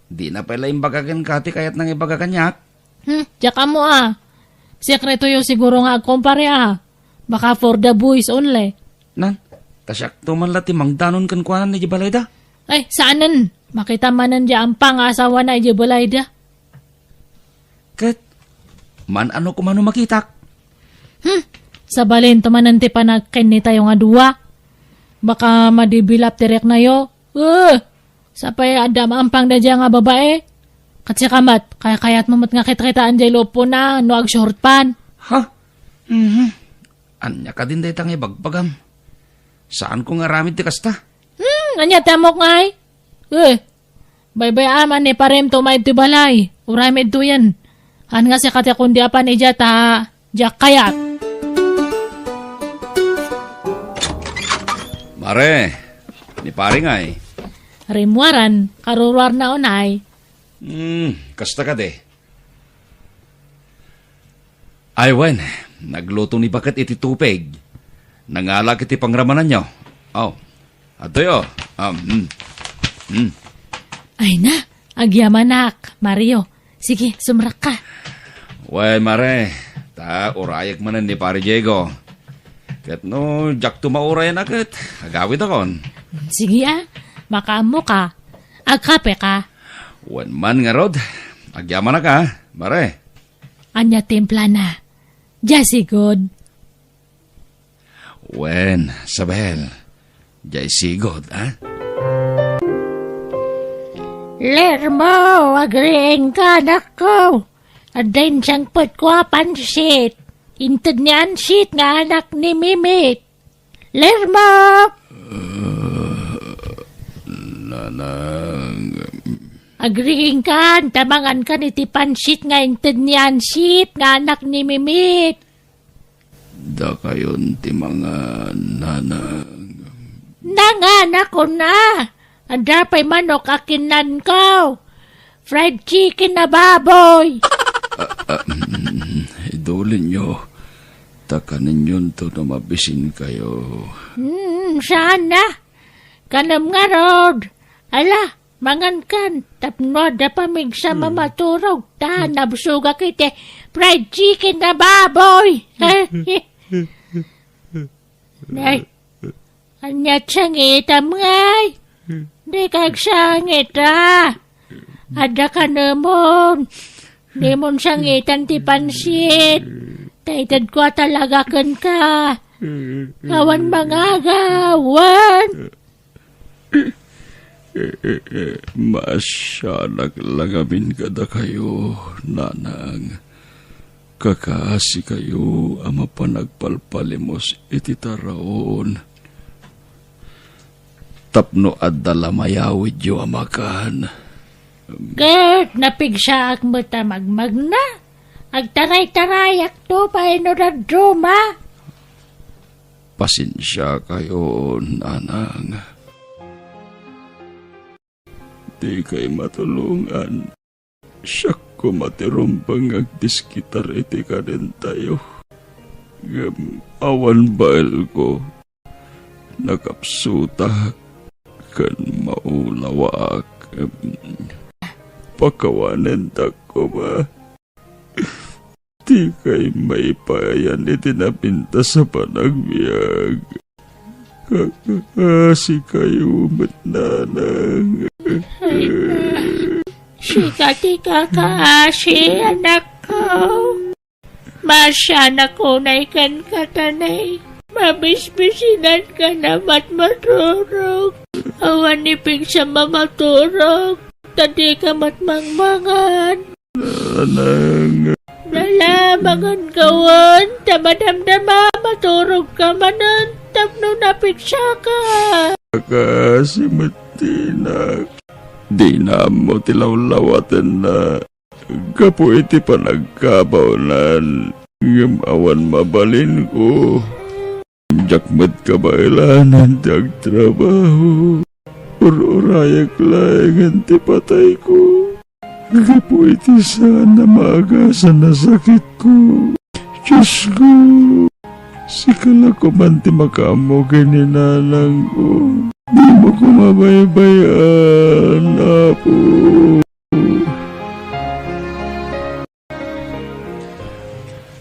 Dina pay la imbaga kenka ti kayatna nga ibaga kaniak. Hmm, diak ammo, a. Sekretoyo siguro nga agkumpare, a. Baka for the boys only. Nan, ta siakto man la ti mangdanon kenkuana idiay balayda. Ay, saanen. Makita manen diay ampang a asawana idiay balayda. Ket, man-ano koma no makitak? Hmm, sabalinto manen ti panagkennitayo nga dua. Baka madibilap ti reknayo. Eh, sapay adda maampang daydiay nga babae. Ket sika met, kayat mo met nga kitkitaen diay lupona no agshort pan. Ha? Mhm. Ania kadin dayta nga ibagbagam? Saanko nga aramid ti kasta? Hmm, ania ti ammok ngay? Eh, baybay-am a ni parem ti umay iti balay. Uray met ditoyen. Haan nga sika ti kundi apan idiay ta diak kayat. Mare, ni pare ngay? Rimmuaran, karuruarna unay. Hmm, kasta kadi. Ay wen, nagluto ni baket iti tupig. Nangalak iti pangramananyo. Oh, adtoy, oh. Um, mm. Mm. Ay na, agyamanak, Mario. Sige, sumrekka. Wen, mare, ta urayek manen ni Pare Diego. Ket no diakto maurayan a ket, agawitakon. Sige, a, makaammoka. Agkapeka. Wen man ngarud, agyamanak, a, mare. Ania timplana? Diay sigud. Wen, Sabel. Diay sigud, a? Lermo, agriingka, anakko. Adda insangpetko a pansit. Inted ni Ansit nga anak ni Mimit. Lermo! Ah, Nanang. Agriingkan, ta mangankan iti pansit nga inted ni Ansit nga anak ni Mimit. Dakayon ti mangan, Nanang. Nanganakon a. Adda pay manok a kinnanko. Fried chicken a baboy. Ah, ah, mm, idulinyo. Ta kanenyon to no mabisinkayo. Hmm, saan a? Kanem ngarud. Ala, mangankan, tapno adda pamigsa a maturog, ta nabsogak iti fried chicken a baboy. Nay, ania't sangitam ngay? Dika agsangit a. Adda kanemon. Dimon sangitan ti pansit. Ta itedko a talaga kenka. Awan mangagawan. Maasianak la ngamin kadakayo, Nanang. Kakaasikayo a mapan agpalpalimos iti taraon tapno adda la mayawidyo a makan. Ket napigsaak met a magmagna. Agtaraytarayakto pay no dadduma. Pasensiakayo, Nanang. Dikay matulongan. Siak koma ti rumbeng nga agdiskitar iti kanentayo. Ngem awan baelko. Nakapsutak ken maulawaak. Pakawanentak koma. Dikay maipayan iti napintas a panagbiag. Kakaasikayo met, Nanang. Sika ti kakaasi, anakko. Maasianak unay kenka, ta nay, mabisbisinanka a matmaturog. Awan ni pigsam a maturog, ta dika met mangmangan. Nanang. Nalamangan kawen, ta madamdama, maturogka manen, tapno napigsaka. Kakaasi met ti inak. Dina ammo ti lawlawatenna gapu iti panagkabawnan, ngem awan mabalinko. Diak met kabaelanan ti agtrabaho. Ur-urayek laengen ti patayko gapu iti saan a maagasan a sakitko. Diosko, sika la koman ti makaammo ken ni nanangko. Dimo koma baybay-an, Apo.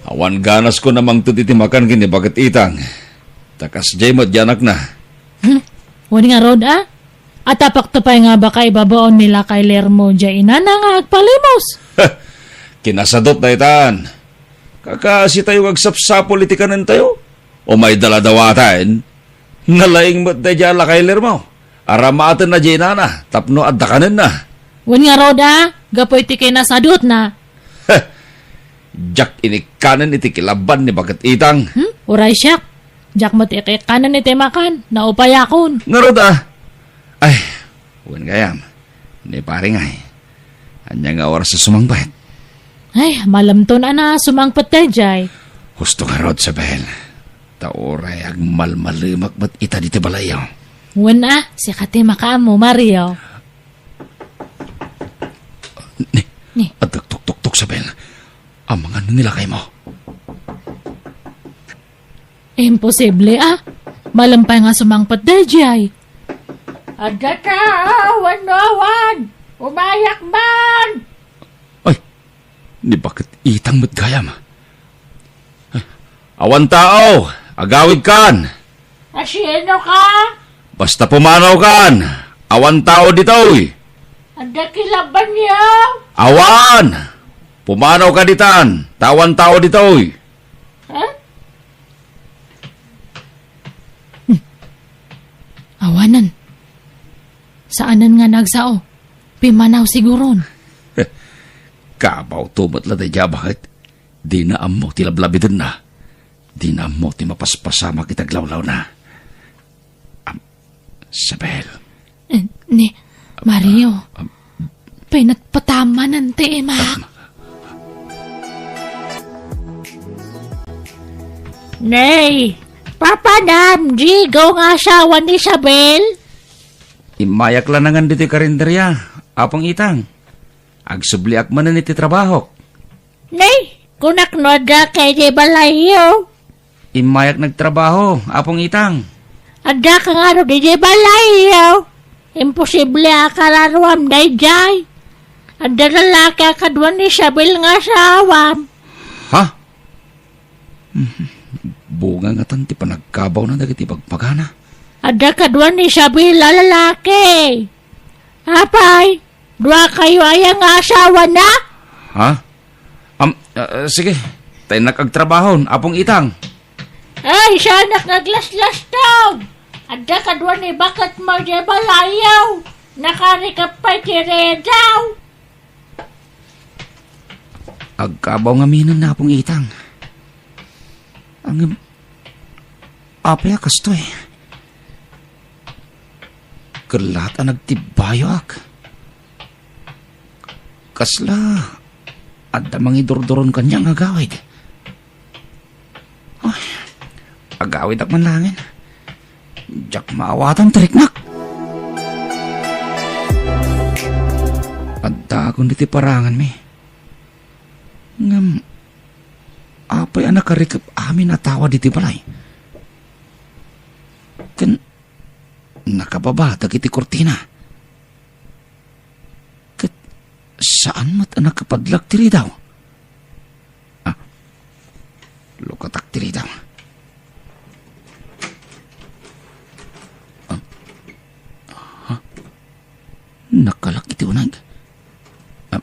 Awan ganasko a mangted iti makan ken ni baket itang. Ta kasdiay met diay anakna. Hmm? Wen ngarud a? Atapakto pay nga baka ibabaon ni lakay Lermo diay inana nga agpalimos. Kinasadut daytan. Kakaasitayo nga agsapsapul iti kanentayo. Umayda la dawaten. Nalaing met daydiay a lakay Lermo. Aramatenna diay inana tapno adda kanenna. Wen ngarud a, gapu iti kinasadutna. Diak inikkanen iti kilaban ni baket itang. Hmm? Uray siak. Diak met ikikkanen iti makan. Naupayakon. Ngarud a. Ay, wen gayam. Ni pare ngay. Ania nga oras a sumangpet? Ay, malemton a sumangpet daydiay. Husto ngarud, Isabel. Ta uray agmalmalemak met ita ditoy balayyo. Wen a, sika ti makaammo, Mario. Ni, ni. Adda tuktuktok, Isabel. Amangan ni lakaymo. Imposible a. Malem pay nga sumangpet daydiay. Adda tao wenno awan? Umayak man! Ay, ni baket itang met gayam. Awan tao, agawidkan. Asieno ka? Basta pumanawkan, awan tao ditoy. Adda kilabanyo? Awan! Pumanawka ditan, ta awan tao ditoy. Ha? Awanen. Saanen nga nagsao. Pimmanaw siguron. Kabaw to met la daydiay a baket. Dina ammo ti lablabitenna. Dina ammo ti mapaspasamak iti aglawlawna. Am, Isabel. Eh, ni Mario, am, pinatpatamanan ti ima. Am. Nay, papanam, Jigo nga asawa ni Isabel? Immayak lanangan ditoy karinderia, Apong Itang. Agsubliak manen iti trabahok. Nay, kunak no adda kay di balayyo. Immayak nagtrabaho, Apong Itang. Adda ka ngarud iti balayyo. Imposible a kararuam daydiay. Adda lalaki a kadua ni Isabel nga asawam. Ha? Bunga ngatan ti panagkabawna dagiti bagpagana. Adda kadua ni Isabel a lalaki. Apay, dua kayo aya nga asawana? Ha? Am, ah, sige. Tayo nagagtrabaho, Apong Itang. Ay, saanak nga aglaslastog! Adda kadua ni baketmo idiay balayyo. Nakarikep pay ti redaw. Agkabaw ngamin, Apong Itang. Ngem, apay a kastoy? Ket laat a nagtibbayoak. Kasla adda mangidurduron kaniak nga agawid. Ay, agawidak man laengen. Diak maawatan ti riknak. Addaakon ditoy paranganmi. Ngem, apay a nakarikep amin a tawa ditoy balay? Ken nakababa dagiti kurtina. Ket saan met a nakapadlak ti ridaw. Ah, lukatak ti ridaw. Ah, ha? Nakalak iti uneg. Ah.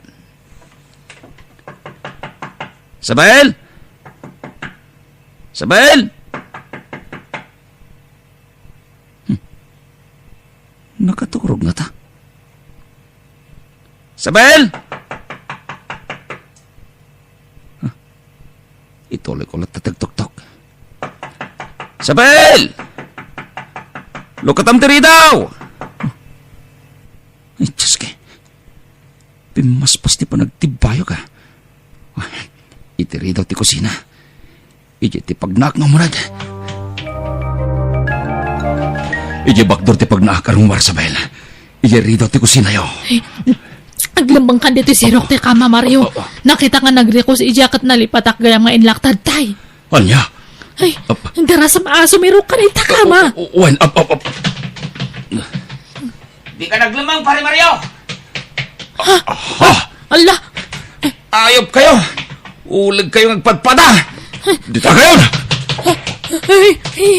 Isabel! Isabel! Hmm. Nakaturog ngata. Isabel! Ah, ituloy ko latta ti agtuktok. Isabel! Lukatam ti ridaw! Ay, Diyos ko. Pimmaspas ti panagtibbayok, ah. Ay, iti ridaw ti kusina. Idiay ti pagnaak nga umuneg. Idiay bakdor ti pagnaak a rungwar, Isabel. Idiay ridaw ti kusinayo. Eh, aglemmengkan ditoy sirok ti kama, Mario. Oh, oh, oh. Nakitak nga nagrikus idiay ket nalipatak gayam nga inlaktad tay. Ania? Ay, ap- darasem a sumirok ka dita kama. Oh, oh, oh, wen, ap, ap, ap. Dika naglemmeng, Pare Mario! Ha? Ha? Ala! Ayop kayo! Uleg kayo nga agpadpada! Dita kayo! Ay, ay,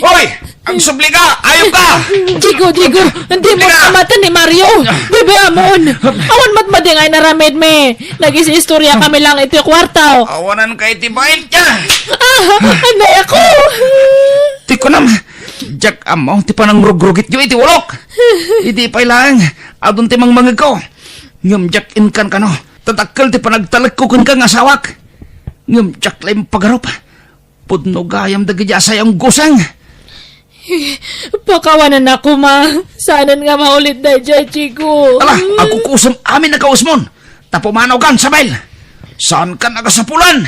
Hoy! Agsubli ka! Ayop ka! Jigo, Jigo! Hindi mo Hindi ka! Kamatan ni Mario! Bebe Amon! Awan matmadi nga inaramid mi! Nag-istorya kami lang iti kwarto! Awanan ka iti bait ka! Ah! Anay ako! Ti kunam, Diak ammo ti panangrugrugityo iti ulok. Idi pay laeng, adun ti mangmangegko. Ngem diak inkan kano, ta dakkel ti panagtalekko kenka nga asawak. Ngem diak la impagarup. Pudno gayam dagiti asayong guseng. Pakawanan ako, ma. Saanen nga maulit daydiay, Jigo. Ala, agkukusem amin a kausmon. Ta pumanaw kan, Isabel. Saankan a kasapulan.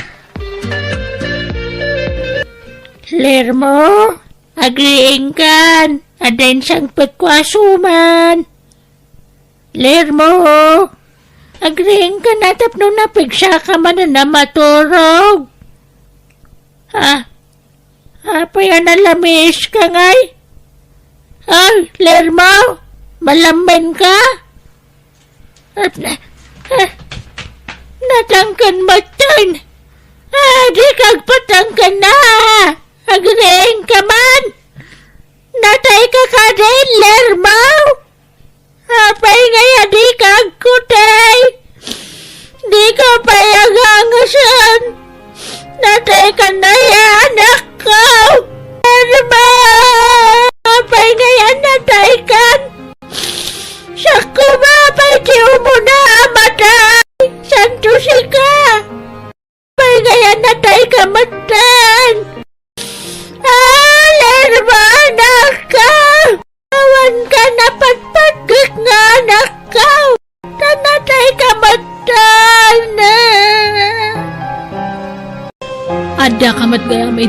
Lermo? Agriingkan, adda insangpetko a suman. Lermo, agriingkan a tapno napigsaka manen a maturog. Ha? Apay a nalamiis ka ngay? Ay, Lermo, malammen ka? At na, ah, natangken metten. Ah, dika agpatangken a. Agriingka man. Natayka kadi, Lermo? Apay ngay a dika agkutay? Dika pay agangasen. Nataykan a ya anakko. Lermo! Apay ngay a nataykan? Siak koma pay ti umuna a matay. Santo sika. Apay ngay a natayka metten?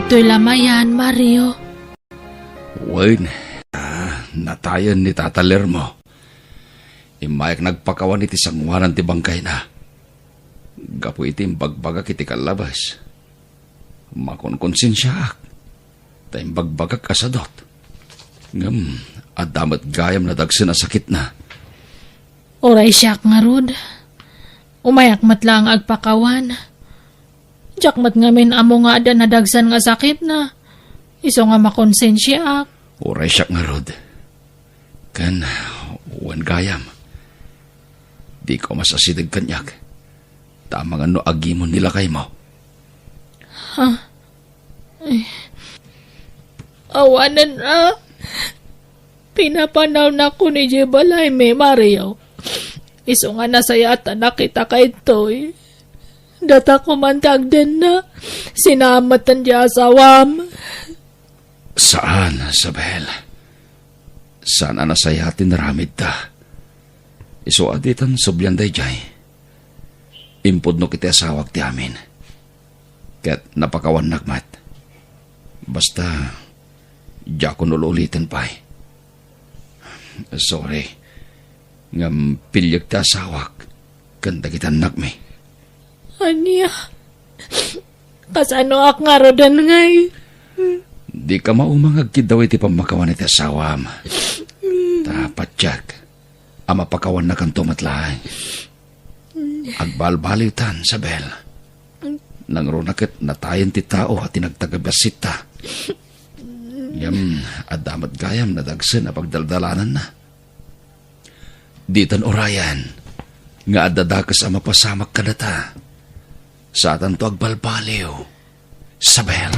Toy la mayan, Mario. Wen, ah, natayen ni Tata Lermo. Immayak nagpakawan iti sangoanan ti bangkayna. Gapu iti imbagbagak iti kallabas, makonkonsensiaak, ta imbagbagak a sadut. Ngem adda met gayam nadagsen a sakitna. Uray siak ngarud, umayak met laeng agpakawan. Diak met ngamin ammo nga adda nadagsen nga sakitna, isu nga makonsensiaak. Uray siak ngarud. Ken, wen gayam, dika masasideg kaniak, ta amangan no agimon ni lakaymo. Ha? Eh, awanen a. Pinapanawnak idiay balaymi, Mario. Isu nga nasayaat a nakitaka ditoy. Datako man ti agdenna. Sinaamatan ti asawam. Saan, Isabel. Saan a nasayaat ti naramidta. Isu a ditan sublian daydiay. Impudnok iti asawak ti amin. Ket napakawannak met. Basta, diakon ul-uliten pay. Sorry. Ngem piliek ti asawak ken dagiti annakmi. Ania? Kasanoak ngaruden ngay? Dika mauma nga agkiddaw iti pammakawan iti asawam. Ta patiek a mapakawannakanto met laeng. Agbalbaliwtan, Isabel. Nangruna ket natayen ti tao a ti nagtagabasitta. Ngem adda met gayam nadagsen a pagdaldalananna. Ditan urayen nga adda dakes a mapasamak kadata. Saatanto agbalbaliw, Isabel.